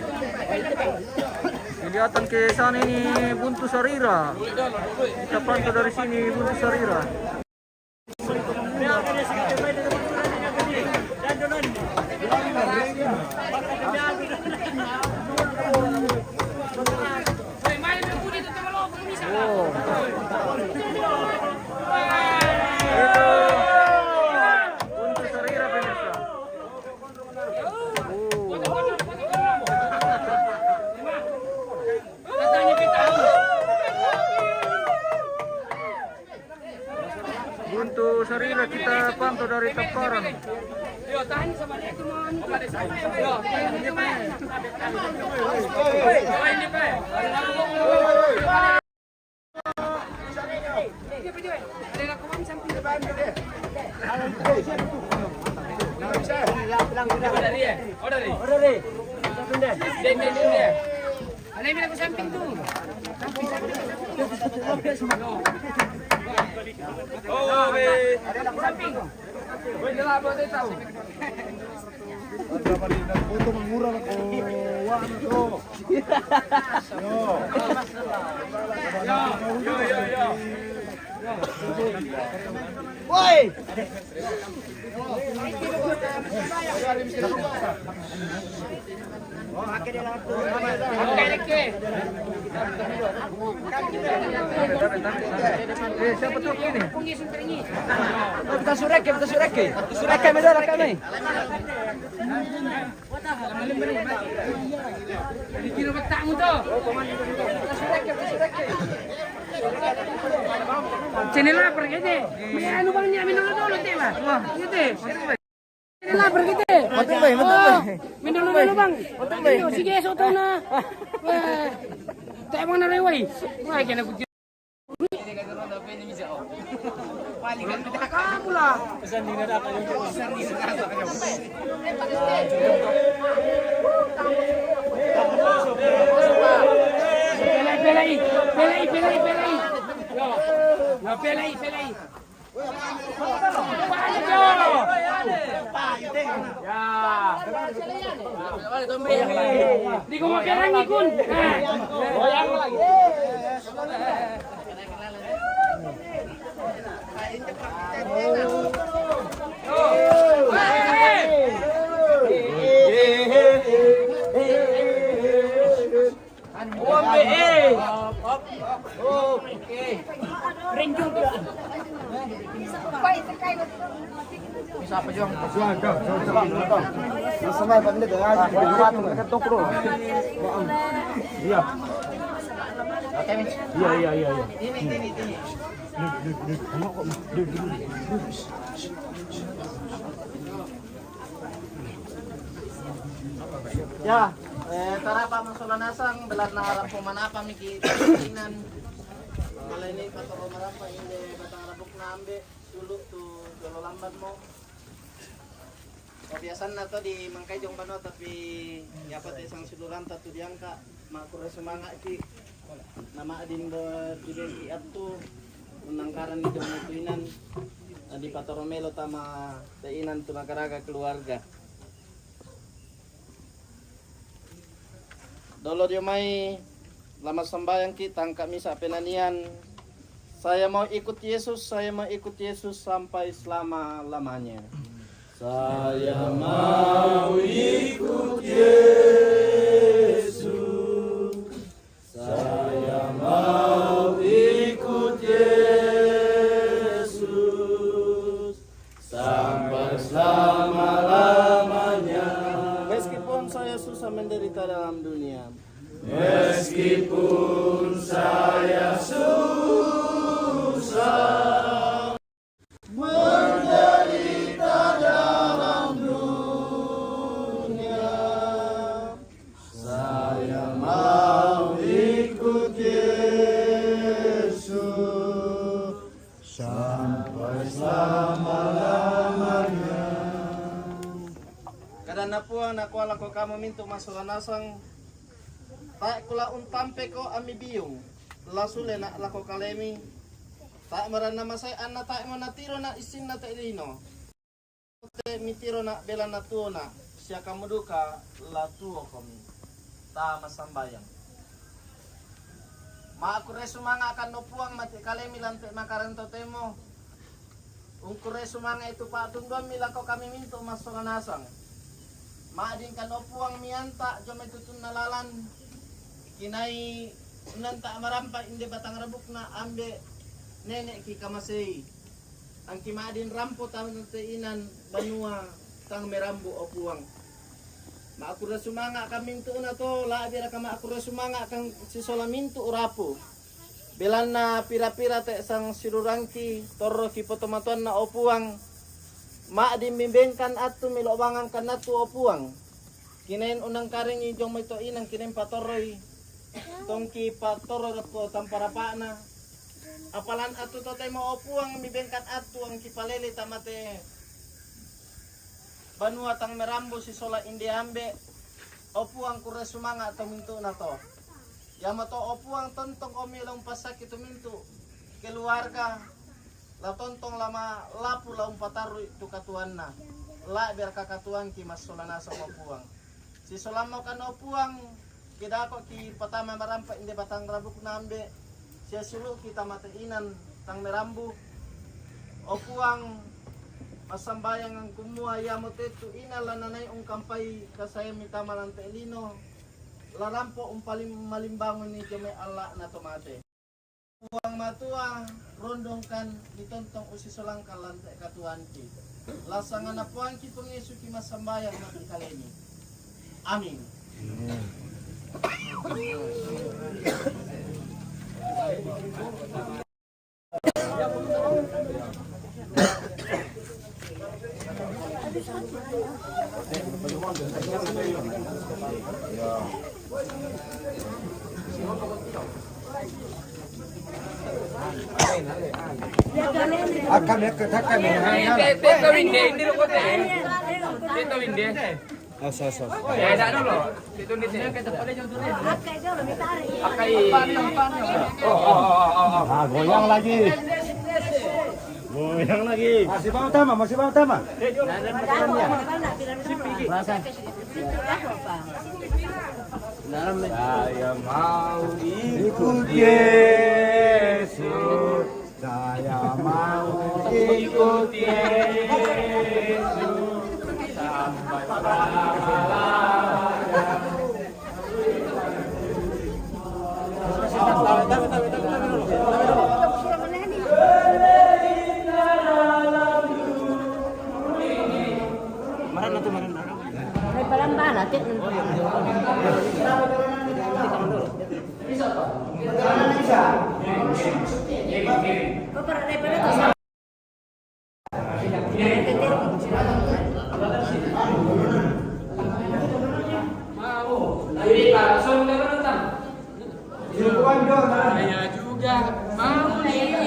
Kelihatan ke sana ini Buntu Sarira. Kita pantau dari sini Buntu Sarira. Untuk Sarira, pemirsa. Buntu Sarira kita pantau dari Taparan. Woi. Eh, siapa tuh ini? Oh, kita sureke, kita sureke. Sureke, meda rekame. Dikira betahmu tuh. Channel lapar gitu. Mending anu, Bang, ya, minum dulu teh, Bang. Wah, gitu. Channel lapar gitu. Betul, Bang, betul, Bang. Oh, minum dulu, Bang. Betul, Bang. Ayo, si Geso tuh, nah. Wah. Tak mau naruh, woi. Wah, kena kucing. Kamu lah. Pelai, pelai, pelai, pelai, pelai. Ya, pelai, pelai. Ya. Di gua makan lagi, Kun. Nah. Iya. Iya, iya, iya, iya. Ya, eh, tarapa masola nasang, belar na harap ko manapa miki inan. Kalau ini kata ko manapa, ini kata harap ko nambe, sulu tu, kalau lambat mo. Kebiasaan na to di Mangkaijong bano, tapi ya, pate sang suduranta tu diangka. Makure sumanga' ki', nama'din do tudenti attu, unnangkaran ni jomai tu inan, na dipatoro melo tama te inan tu nagaraga keluarga. Dolo dio mai la massambayang ki', tangka' misa' penanian, saya mau ikut Yesus, saya mau ikut Yesus sampai selama-lamanya. Saya mau ikut Yesus. menderita dalam dunia. Meskipun saya susah menderita dalam dunia, saya mau ikut Yesus sampai selama-lamanya. Kada na puang na kuala ko kamu mintu masola nasang. Tae kula untampe ko ami biung. Lasule na lako kalemi. Tae maranna masai anna tae mo natiro na isinna te lino. Te mitiro na bela na tuo na, sia kamu duka la tuo komi. Ta masambayang. Ma aku re sumanga kan no puang mati kalemi lante makarento temo. Ungku re sumanga itu patunduan mi lako kami mintu masola nasang. Ma ading kan no puang mianta jome tutunna lalan. Kinai nanta marampa inde batang rabukna ambe nenek ki kamasei. Angki madin rampo tante inan banua tang merambu o puang. Maakura sumanga kami mintu na to, la bira kama akura sumanga kang sisola mintu rapu. Belanna pira-pira te sang sirurangki, torro ki potomatuanna o puang. Madin mimbengkan atu milo bangang kan atu o puang. Kinen unang karengi jong mai to inang kinen patoroi. Tongki patoroi ko tampa rapana. Apalan atu to temo o puang mi bengkat atu angki palele tamate. Banua tang merambu sisola inde ambe. O puang kure sumanga to mintu na to. Yama to o puang tontong omi long pasaki to mintu. Keluarga. La tontong lama lapu la umpatarui tu katuanna. La biar kakatuangki massola nasang o puang. Sisolammo kan o puang, kedako ki patama marampa inde batang rabuk nambe. Sia sulu kita mate inan tang merambu. O puang, masambayang angkumua yamo tetu inan lananai ungkampai kasayami tama lante lino. La rampo umpalim malimbangun ni jome Allah na tomate. Puang matua, rondongkan ditontong usi solangkan lante katuanki. Lasangana puangki pengesuki masambayang mati kaleni. Amin. Akan ya katakan ya. Teta winde, ini rokok teh. Teta winde. Aso, aso, aso. Ya, tidak dulu. Itu nih. Akai. Oh, oh, oh, oh, oh. Ah, goyang lagi. Goyang lagi. Masih bau tama, masih bau tama. Saya mau Yesus, saya mau ikut Yesus sampai selama-lamanya. Saya juga mau lihat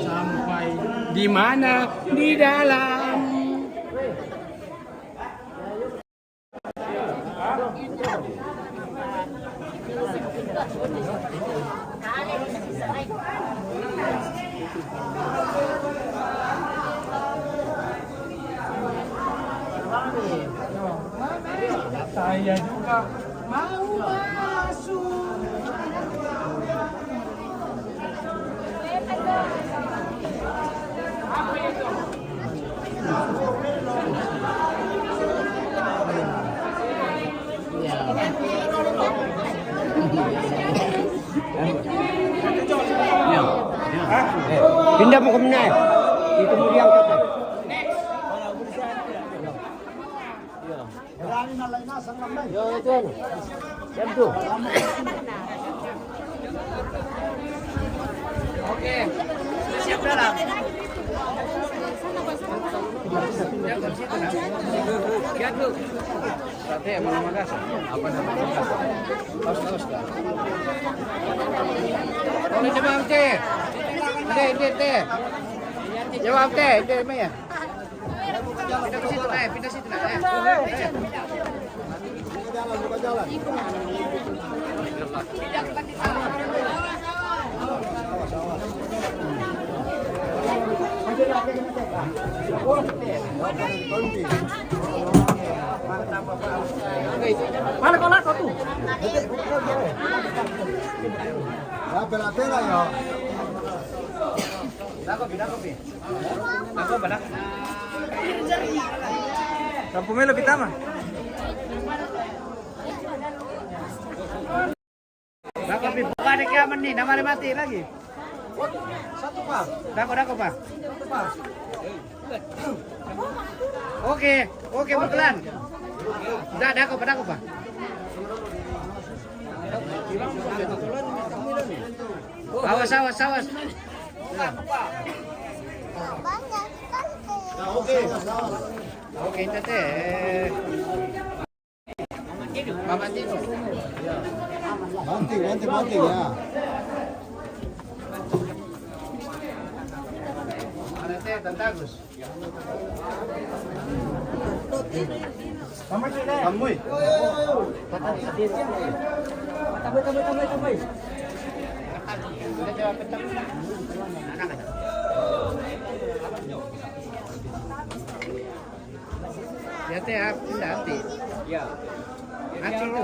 sampai di mana di dalam. Saya juga mau masuk. Pindah mo kemana? Itu mo diangkat. Iya. Yo, itu anu. Jam tu. Oke. Siap dalam. Jam tu situ, nah. Jam tu. Sate, mana Makassar? Apa nama Makassar? Awas, awas, dah. Oh, ini Bang Teh. Ini, ini Teh. Ya, Bang Teh, ini, ini ya. Pindah ke situ, eh, pindah situ, nah, eh. Mana kau lakau tu? Lapela-pela ya. Lakau pi, lakau pi. Lakau pi, lakau. Kampung Melo pi tama. Lakau pi, buka dek kiamat ni, nama dia mati lagi. Satu, Pak. Dako, dako, Pak. Satu, Pak. Oke, oke, berkelan. Dah, dako, Pak, dako, Pak. Awas, awas, awas. Oke, Tete. Mama Tino. Banting, banting, banting, ya. Ada Teh, Tante Agus. Tambui. Tambui, tambui, tambui, tambui. Ya, Teh, ah, pindah nanti. Ya. Nanti dulu.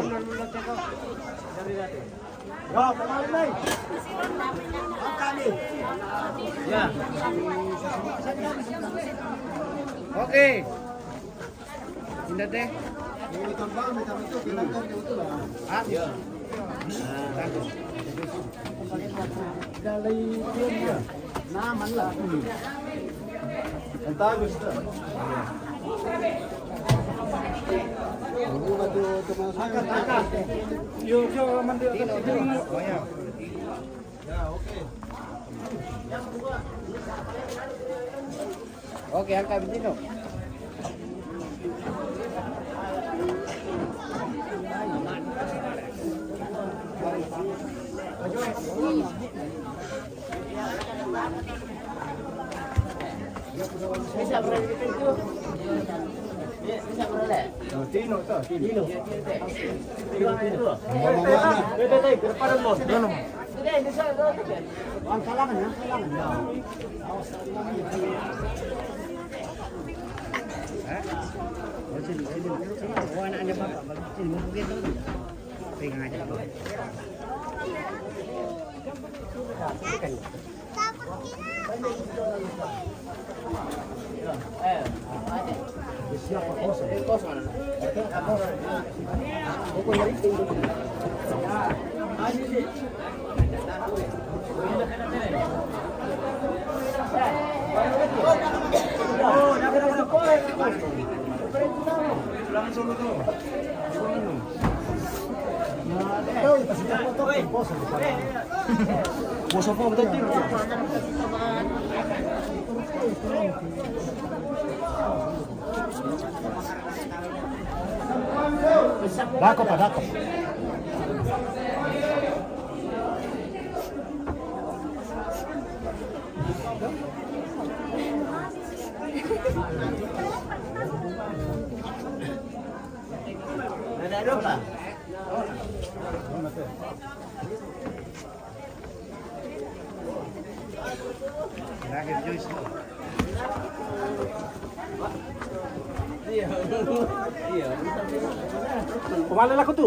Ya, kembali, Teh. Angkat ni. Ya. Oke. Indah deh. Ini tambah, ini tambah tu, bilang kan dia betul lah. Ah, iya. Nah, bagus. Dari dia, nah, mana lah? Yang bagus tu. Ini batu termasuk. Angkat, angkat. Yo, yo, mandi. Oh, ya. Oke, angkat Bentino. Bisa berapa itu? Bisa berapa? Tino, Tino. Tino. Tino, Tino. Tino, Tino. Tino, Tino. Dako pa, dako. Kumala la kutu.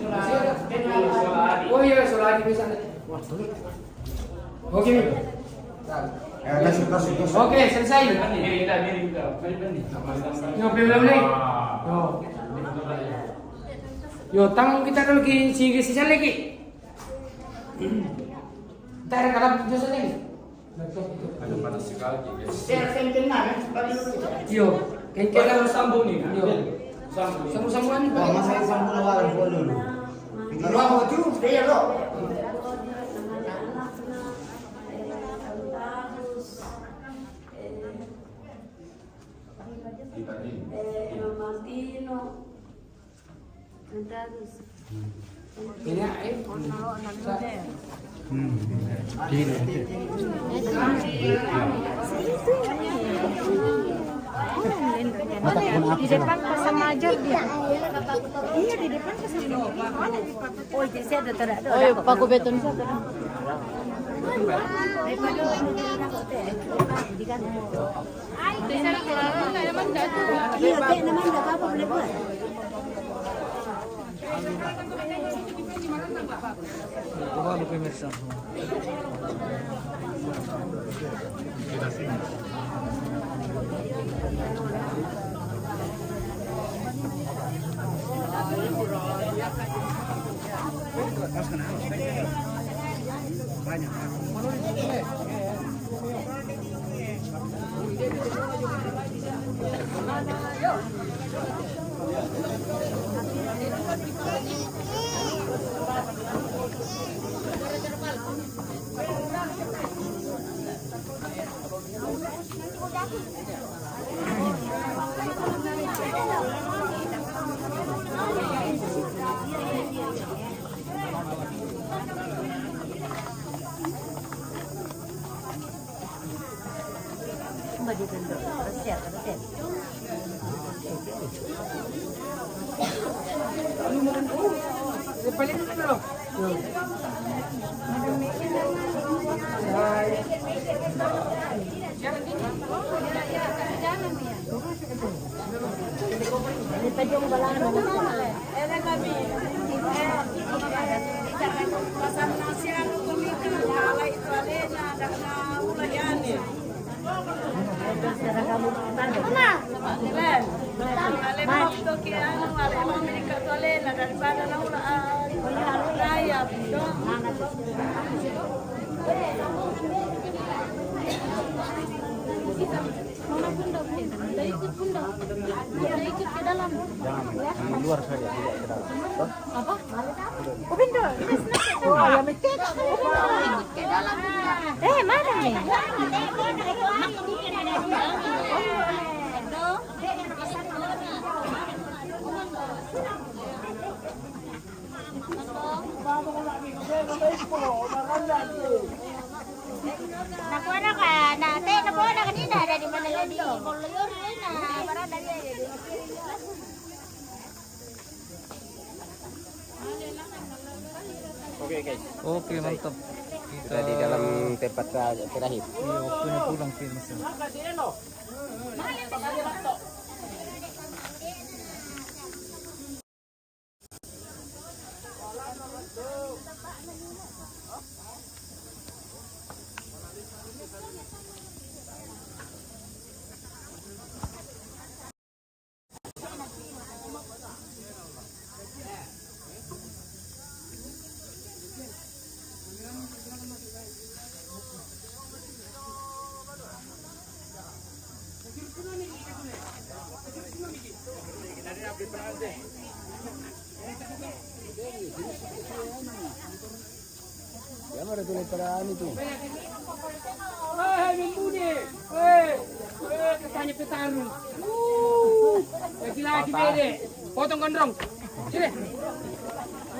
Oh iya, soal lagi bisa. Oke. Ya, masuk, masuk, masuk. Oke, selesai. Yo, belum, belum, nih. Yo. Yo, tang kita kalau ki, si, si, si, lagi. Ntar kalau jasa nih. Ada panas sekali, guys. Iya, kan kena, kan? Panas. Iyo, kan kena. Pakai sambung nih, kan? Iyo. Sambung. Sambung-sambungan. Wah, masa sambung lawan dulu. Kalau aku tuh, iya, lo. Kita nih. Ini, eh, di depan pasar Majar dia. Iya, di depan pasar Majar. Oh, iya, paku beton. Iya, Dek, namanya nggak apa-apa, boleh buat. Mana Bunda, Bunda? Udah ikut, Bunda. Udah ikut ke dalam. Jangan, di luar saja, tidak ke dalam. Apa? Oh, Bunda. Oh, ya, betul. Ikut ke dalam, Bunda. Eh, mana nih? Nakuha na ka, na, te, nakuha na kanina, dari mana lagi? Kalau yun, ay na, para dari aja. Oke, mantap. Kita di dalam tempat terakhir. Iya, waktunya pulang, Firman. Dia mah ada tulis pada anu tuh. Hei, Mimbuni. Hei, hei, katanya petarung. Uh, laki-laki pede. Potong gondrong. Sini.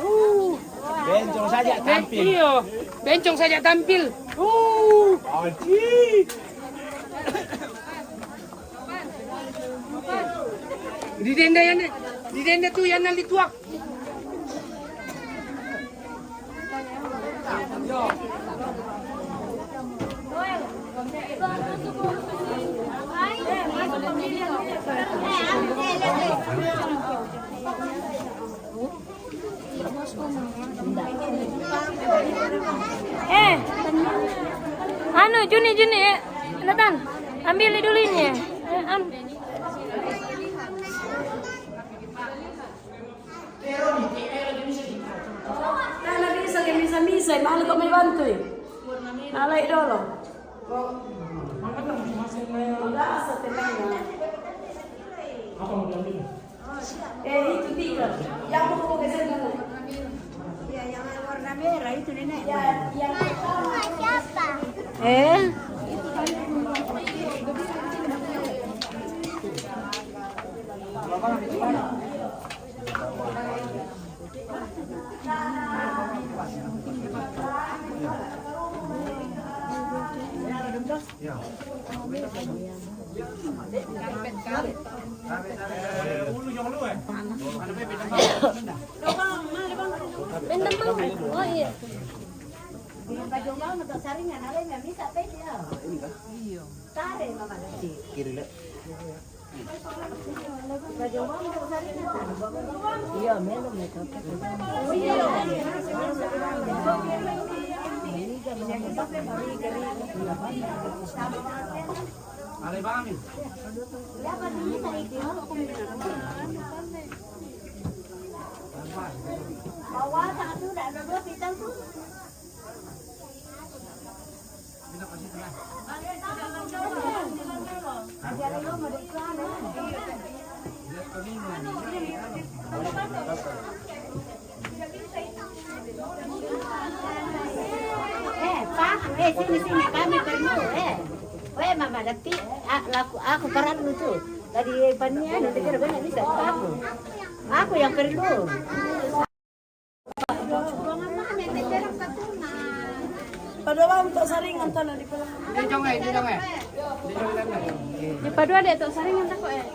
Uh. Bencong saja tampil. Iyo. Bencong saja tampil. Uh. Aji. Di denda yang di denda tuh yang nang dituak. Eh, anu, Juni, Juni, eh, datang. Ambil dulu ini, eh. Eh, am- Tana bisa ke misa-misa, malu ko mai bantu. Alai dolo. Rasa tenang. Eh, itu tiga. Yang mau ke sana. Iya, yang warna merah itu, Nenek. Ya, yang siapa? Eh? Bentang, Bang. Oh, iya. Bajong Bang untuk saringan, ada yang bisa pe dia. Iya. Kare, Mama. Kiri, Le. Iya, melo, melo. Bawa satu, dah dua pisang tuh. Eh, Pak, eh, sini, sini, kami perlu, eh. Weh, Mama, dati, ah, laku, aku perlu tuh. Tadi panian, udah kira banyak bisa, aku. Aku yang perlu. Padua untuk saringan tanah di pelak. Di padua deh untuk saringan tako, eh.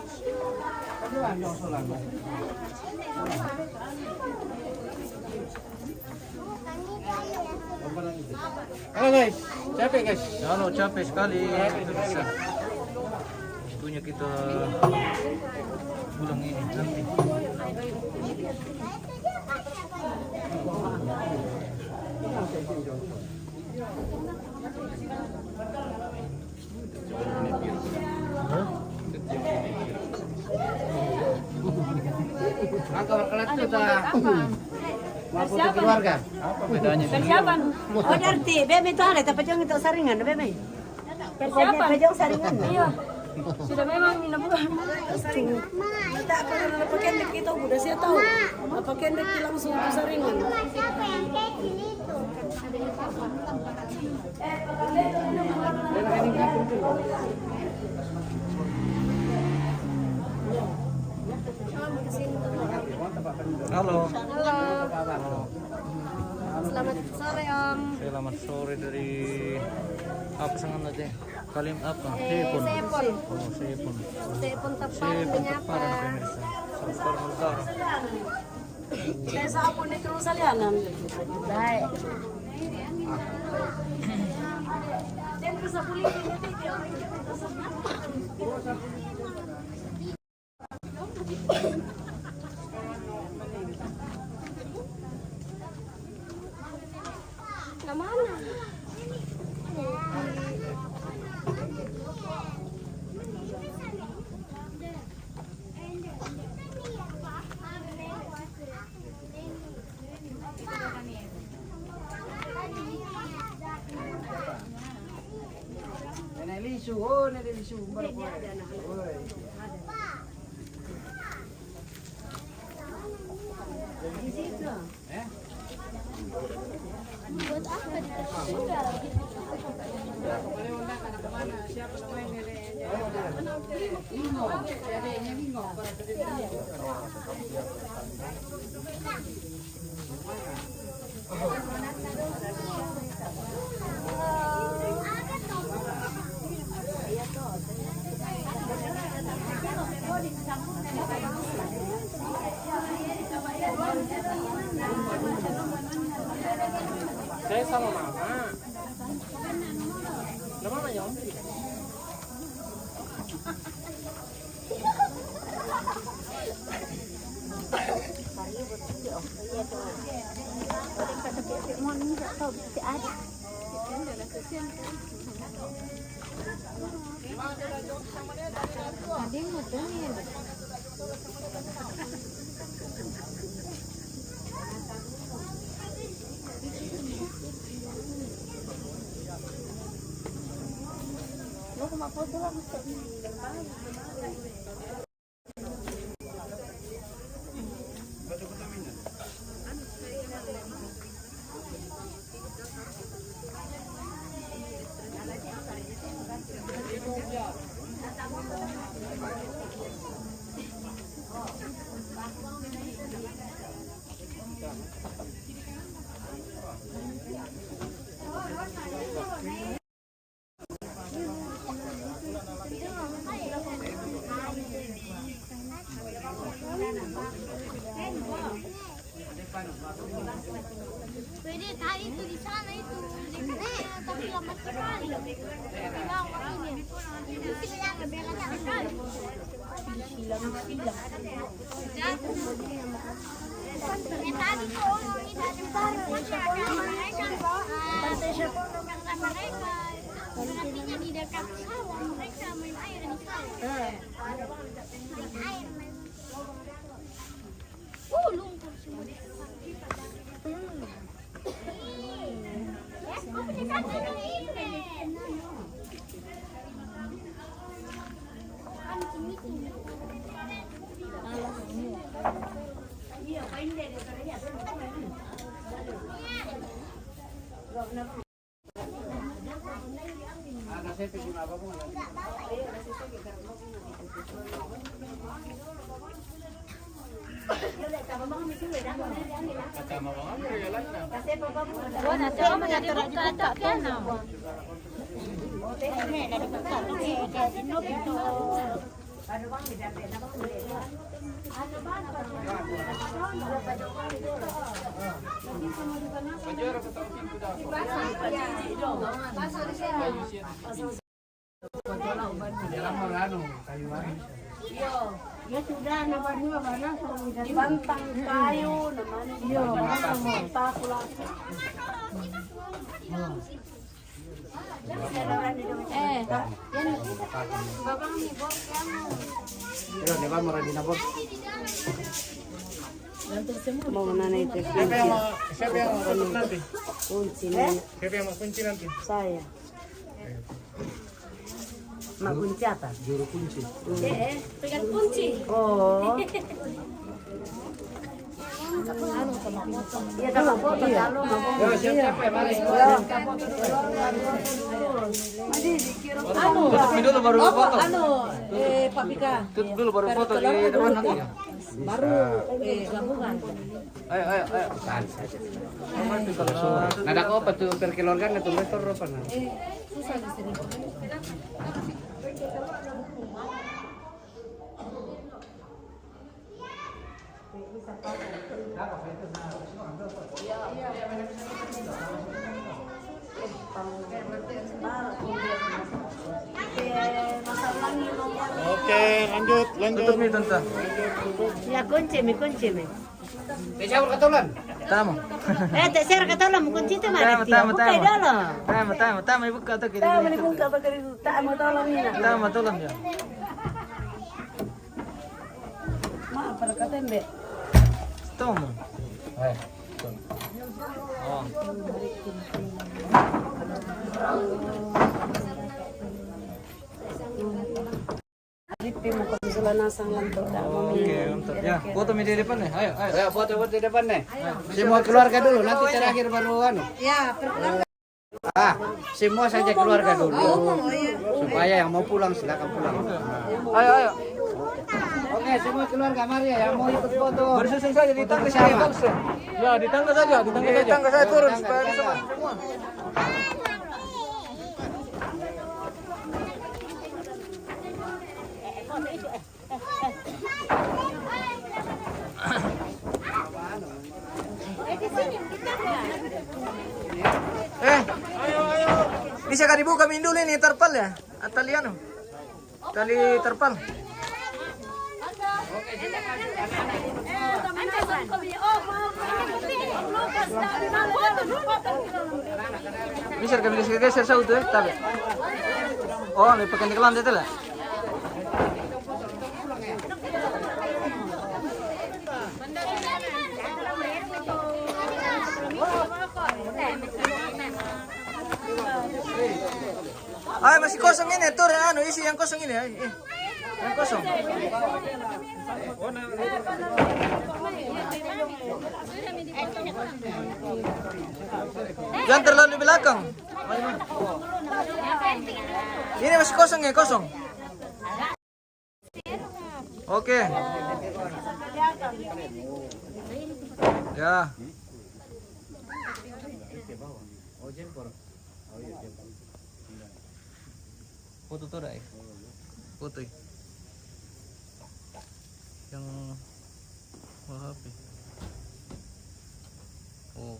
Halo guys, capek guys. Halo, capek sekali. Waktunya kita pulang ini nanti. Angka berkelas tuh, ta. Mau foto keluarga. Apa bedanya? Persiapan. Oh, berarti be mi itu ada, tapi jangan itu saringan, be mi. Persiapan. Pajong saringan. Iya. Sudah memang minum. Saringan. Tak pernah pakai dek itu, udah saya tahu. Pakai dek langsung ke saringan. Halo. Halo. Selamat sore, Om. Selamat sore dari apa sangan tadi? Kalim apa? Eh, Sepon. Sepon. Oh, Sepon. Sepon Tepar. Sepon menyapa. Tepar, pemirsa. Tepar Utara. Saya sapu ni terus salianan. Baik. Nenek Lisu, oh, Nenek Lisu, baru. Woi. Di situ. Eh? Buat apa dikasih? Siapa namanya? Mingo. Adiknya Mingo. Saya sama mama. Nama mama ya, Om? Pwede tayo itu di sana itu. Di sana, tapi lama sekali. Bilang waktunya. Itu kita yang berat sekali. Silang-silang. Di dekat sawah, mereka main air di sawah. Main air, main. Uh, lumpur semua. Iya. Ya sudah, nama dua barang. Di bantang kayu, namanya. Iya. Bantang kayu. Eh, yan. Babang ni Bob, yan. Iya, di ba, marami na, Bob? Mau na na ito. Siapa yang mau, siapa yang mau tutup nanti? Kunci na. Siapa yang mau kunci nanti? Saya. Mak kunci apa? Juru kunci. Eh, eh, pegang kunci. Oh. Iya, sama foto, iya. Kalau mau foto. Ya, siap-siap ya, mari. Iya. Anu, tutup dulu baru foto. Anu, eh, Pak Pika. Tutup dulu baru foto di depan nanti ya. Baru, eh, gabungan. Ayo, ayo, ayo. Nada ko pa tu per keluarga na tu resto ropa na. Eh, susah di sini. Oke, lanjut, lanjut. Tutup mi, Tante. Ya, kunci mi, kunci mi. Te siapa katolan? Tamo. Eh, te siapa katolan, kunci itu mah. Tamo, tamo, tamo. Buka dulu. Tamo, tamo, tamo, buka tu kita. Tamo, buka tu kita. Tamo, tolong ni. Tamo, tolong ya. Ma, para katembe. Toma. Eh. Oh. Oke, mantap. Ya, foto mi di depan ni. Ayo, ayo. Ya, foto, foto di depan ni. Semua keluarga dulu, nanti terakhir baru anu. Ya, perkeluarga. Ah, semua saja keluarga dulu. Supaya yang mau pulang, silakan pulang. Ayo, ayo. Oke, semua keluarga, mari ya, yang mau ikut foto. Bersusun saja di tangga saja, Bang. Ya, di tangga saja, di tangga saja. Di tangga saja turun supaya bisa masuk semua. Eh, bisa ka dibuka mi dulu ini terpal ya? Tali anu? Tali terpal. Bisa ka mi geser-geser sautu, eh, tapi. Oh, lebih pakai di kelam itu lah. Ay, masih kosong ini, tur, anu, isi yang kosong ini, ay, eh. Yang kosong. Jangan terlalu di belakang. Ini masih kosong ya, kosong. Oke. Ya. Foto tu, Dai. Foto. Yang, wah, apa? Oh,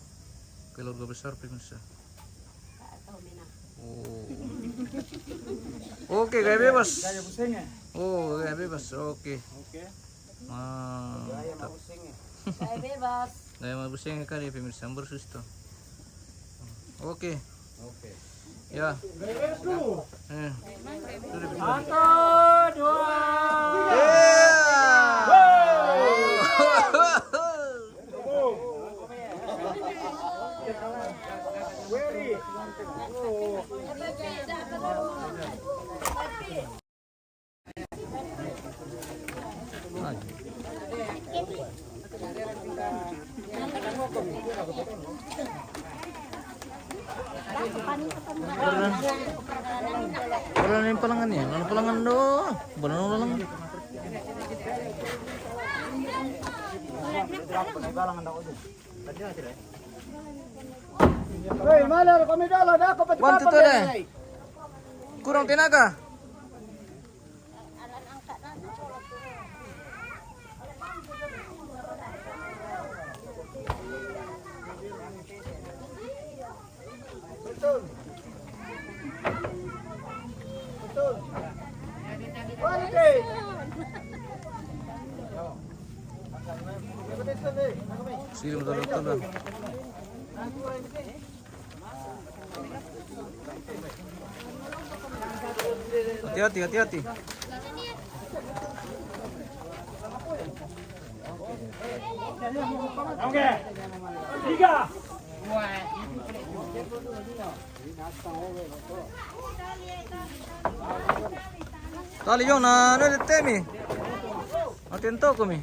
keluarga besar pemirsa. Oh. Oke, gaya bebas. Gaya busenge. Oh, gaya bebas. Oke. Oke. Mantap. Gaya ma busenge. Gaya bebas. Gaya ma busenge kali ya, pemirsa. Bersusto. Oke. Oke. Ya. Gaya bebas tuh. Eh. Satu, dua. Iya. Wala na yung palangan niya. Wala na palangan do. Wala na palangan. Hei, mana kami dala, dah kau pati. One, two, three. Kurang tenaga. Sini, betul-betul, Bang. Hati-hati, hati-hati. Oke. Tiga. Tali yong na, no, de temi. Atento ko mi.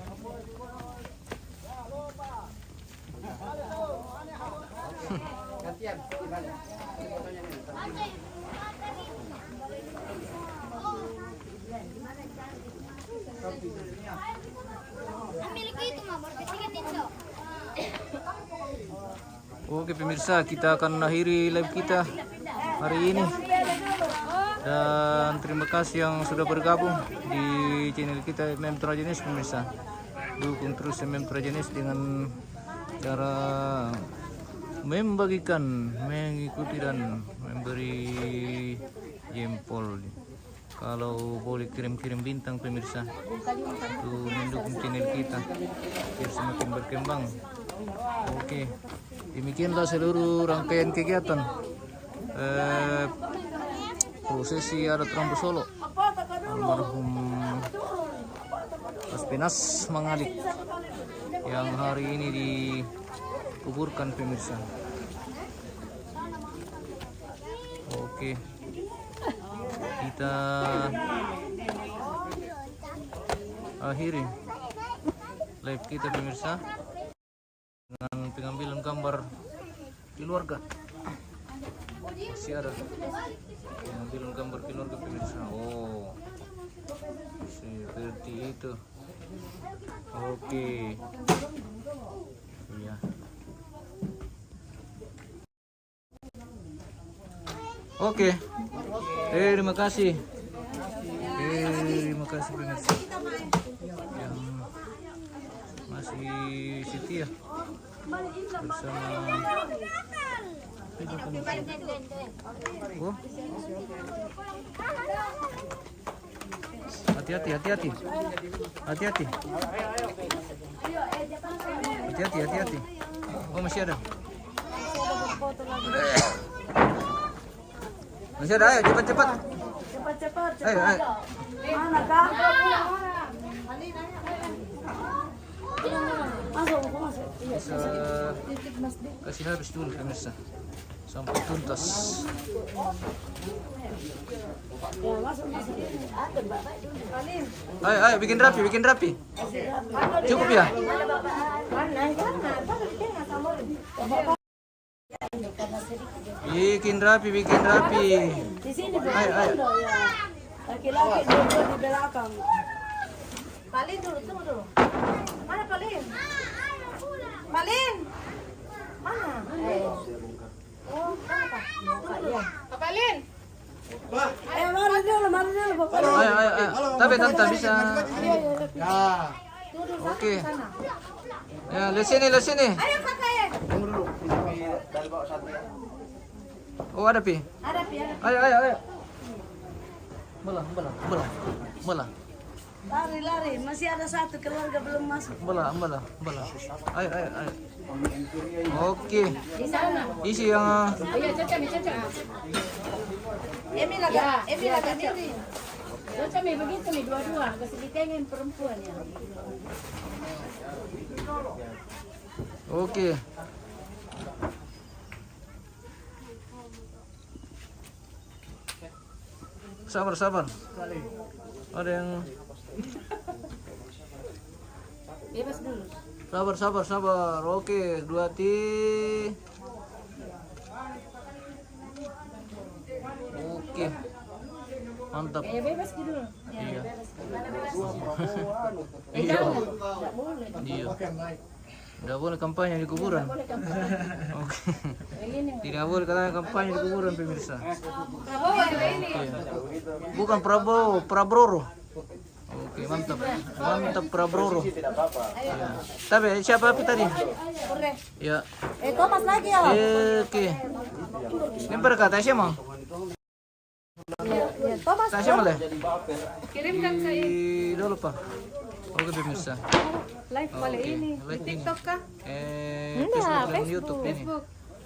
Oke, pemirsa, kita akan akhiri live kita hari ini. Dan terima kasih yang sudah bergabung di channel kita, M M Trajenis, pemirsa. Dukung terus M M Trajenis dengan cara membagikan, mengikuti dan memberi jempol. Kalau boleh kirim-kirim bintang, pemirsa, untuk mendukung channel kita biar semakin berkembang. Oke, demikianlah seluruh rangkaian kegiatan, eh, prosesi adat Rambu Solo almarhum Aspinas Mangalik yang hari ini dikuburkan, pemirsa. Oke, kita akhiri live kita, pemirsa, dengan pengambilan gambar keluarga. Masih ada pengambilan gambar keluarga, pemirsa. Oh, seperti itu. Oke. Iya. Oke. Eh, terima kasih. Eh, terima kasih, pemirsa yang masih setia bersama. Oh. Hati-hati, hati-hati. Hati-hati. Hati-hati, hati-hati. Oh, masih ada. Masih ada, ayo, cepat-cepat. Cepat-cepat, cepat. Ayo, ayo. Mana, Kak? Masuk, masuk. Iya, bisa kasih habis dulu, pemirsa. Sampai tuntas. Ayo, ayo, bikin rapi, bikin rapi. Cukup ya? Bikin rapi, bikin rapi. Ayo, ayo. Laki-laki duduk di belakang. Palin dulu, tunggu dulu. Mana Palin? Palin! Mana? Oh, kenapa? Tunggu dulu. Kak Palin! Eh, mari dulu, mari dulu, Bapak. Ayo, ayo, ayo. Tapi tante bisa. Iya, iya, iya. Oke. Ya, lihat sini, lihat sini. Ayo, Kakak, ya. Oh, ada, Pi. Ada, Pi, ada. Ayo, ayo, ayo. Belah, belah, belah. Belah. Lari, lari. Masih ada satu keluarga belum masuk. Belah, belah, belah. Ayo, ayo, ayo. Oke. Di sana. Isi yang, ah, iya, Caca, nih, Caca. Emi lagi, ya, Emi ya, lagi Caca. Caca, nih, begitu, nih, dua-dua. Kasih ditengin perempuan, ya. Oke. Sabar, sabar. Ada yang bebas dulu. Sabar, sabar, sabar. Oke, dua ti. Oke. Mantap. Ya, bebas gitu. Ya, iya, bebas. Iya. Jangan. Nggak boleh. Iya. Tidak boleh kampanye di kuburan. Tidak boleh kampanye. Oke. Begini. Tidak boleh katanya kampanye di kuburan, pemirsa. Prabowo ada ini. Oke. Bukan Prabowo, Prabroro. Oke, mantap. Mantap, Prabroro. Ya. Tapi siapa api tadi? Ya. Eh, Thomas lagi, ya? Eh, oke. Ini berkata siapa? Ya, ya, Thomas. Saya boleh? Kirimkan ke ini. Dulu, Pak. Oke, pemirsa. Live kali ini. Oke, live ini. TikTok kah? Eh, enggak, Facebook dan Facebook. YouTube ini. Facebook.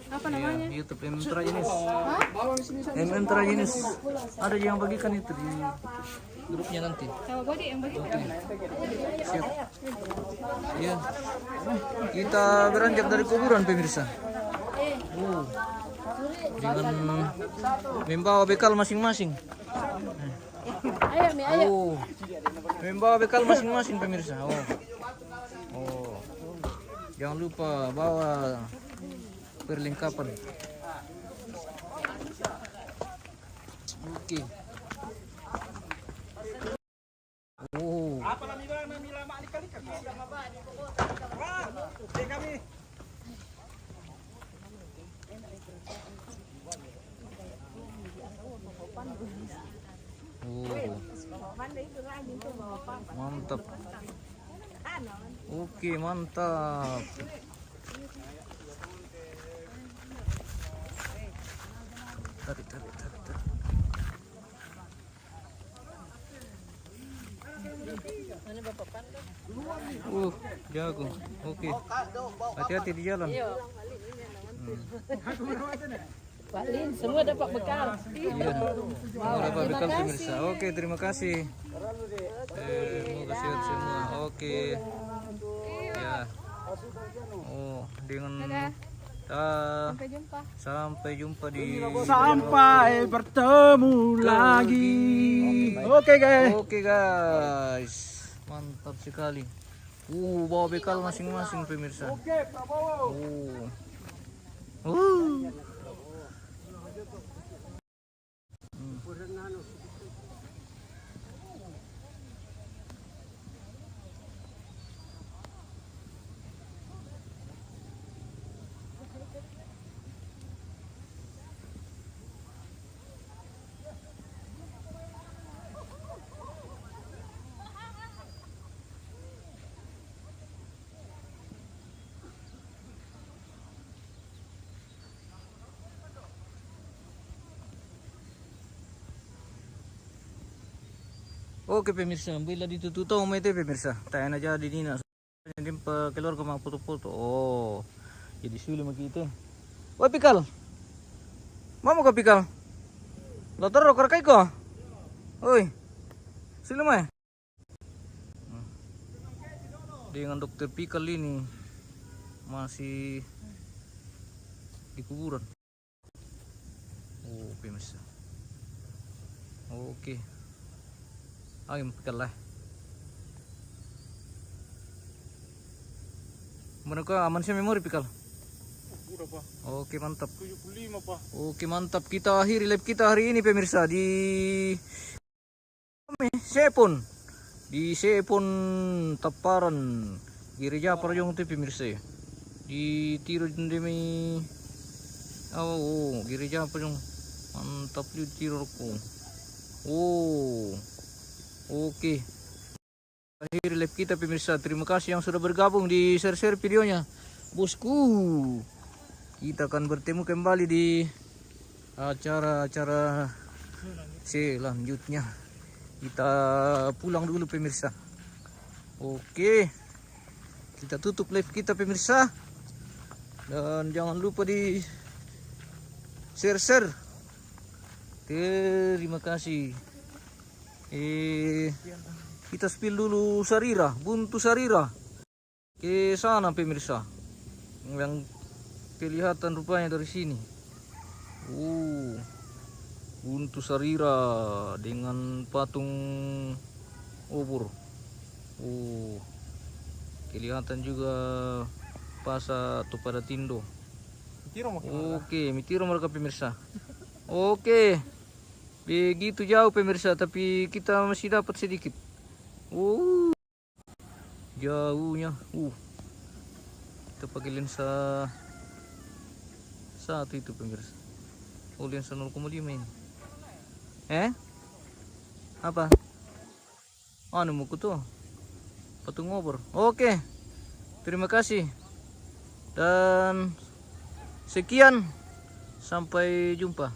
Apa namanya? Iya, YouTube M M Trajenis. Hah? M M Trajenis. Ada yang bagikan itu di grupnya nanti. Coba, Bodi, yang bagikan. Oke. Siap. Iya. Kita beranjak dari kuburan, pemirsa. Oh. Dengan membawa bekal masing-masing. Ayo, Mi, ayo. Oh. Membawa bekal masing-masing, pemirsa. Oh. Oh. Jangan lupa bawa perlengkapan. Oke. Oh. Oh. Mantap. Oke, mantap. Tarik, tarik, tarik, tarik. Uh, jago. Oke. Hati-hati di jalan. Hmm. Pak Lin, semua dapat bekal. Iya. Mau dapat bekal, pemirsa. Oke, terima kasih. Eh, semoga sehat semua. Oke. Ya. Oh, dengan ah, Sampai jumpa. Sampai jumpa di Sampai bertemu lagi. Oke, guys. Oke, guys, mantap sekali. Uh, bawa bekal masing-masing, pemirsa. Oke, Prabowo. Uh. Uh. Oke, pemirsa, bila ditutup tau mai te, pemirsa. Tayana jadi nina. Jumpa keluarga ma foto-foto. Oh. Jadi suli ma kita. Woi, Pikal. Mama ko, Pikal. Lo terro karakai ko. Oi. Suli mai. Dengan dokter Pikal ini masih di kuburan. Oh, pemirsa. Oke. Ayo, Pikal lah. Mana kau aman sih memori, Pikal? Udah, Pak. Oke, mantap. Tujuh puluh lima, Pak. Oke, mantap. Kita akhiri live kita hari ini, pemirsa, di Sepon. Di Sepon, Taparan. Gereja Parjong tu, pemirsa. Di Tiro demi oh, oh, gereja Parjong. Mantap juga Tiro ko. Oh. Oke. Akhir live kita, pemirsa. Terima kasih yang sudah bergabung, di share-share videonya, bosku. Kita akan bertemu kembali di acara-acara selanjutnya. Kita pulang dulu, pemirsa. Oke. Kita tutup live kita, pemirsa. Dan jangan lupa di share-share. Terima kasih. Eh, kita spill dulu Sarira, buntu Sarira. Ke sana, pemirsa. Yang kelihatan rupanya dari sini. Uh, buntu Sarira dengan patung obor. Uh, kelihatan juga pasa atau pada tindo. Tiro mau gimana? Oke, mitiro mereka, pemirsa. Oke. Begitu jauh, pemirsa, tapi kita masih dapat sedikit. Uh, jauhnya. Uh. Kita pakai lensa satu itu, pemirsa. Oh, lensa nol koma lima ini. Eh? Apa? Anu muku tuh. Patung obor. Oke. Terima kasih. Dan sekian. Sampai jumpa.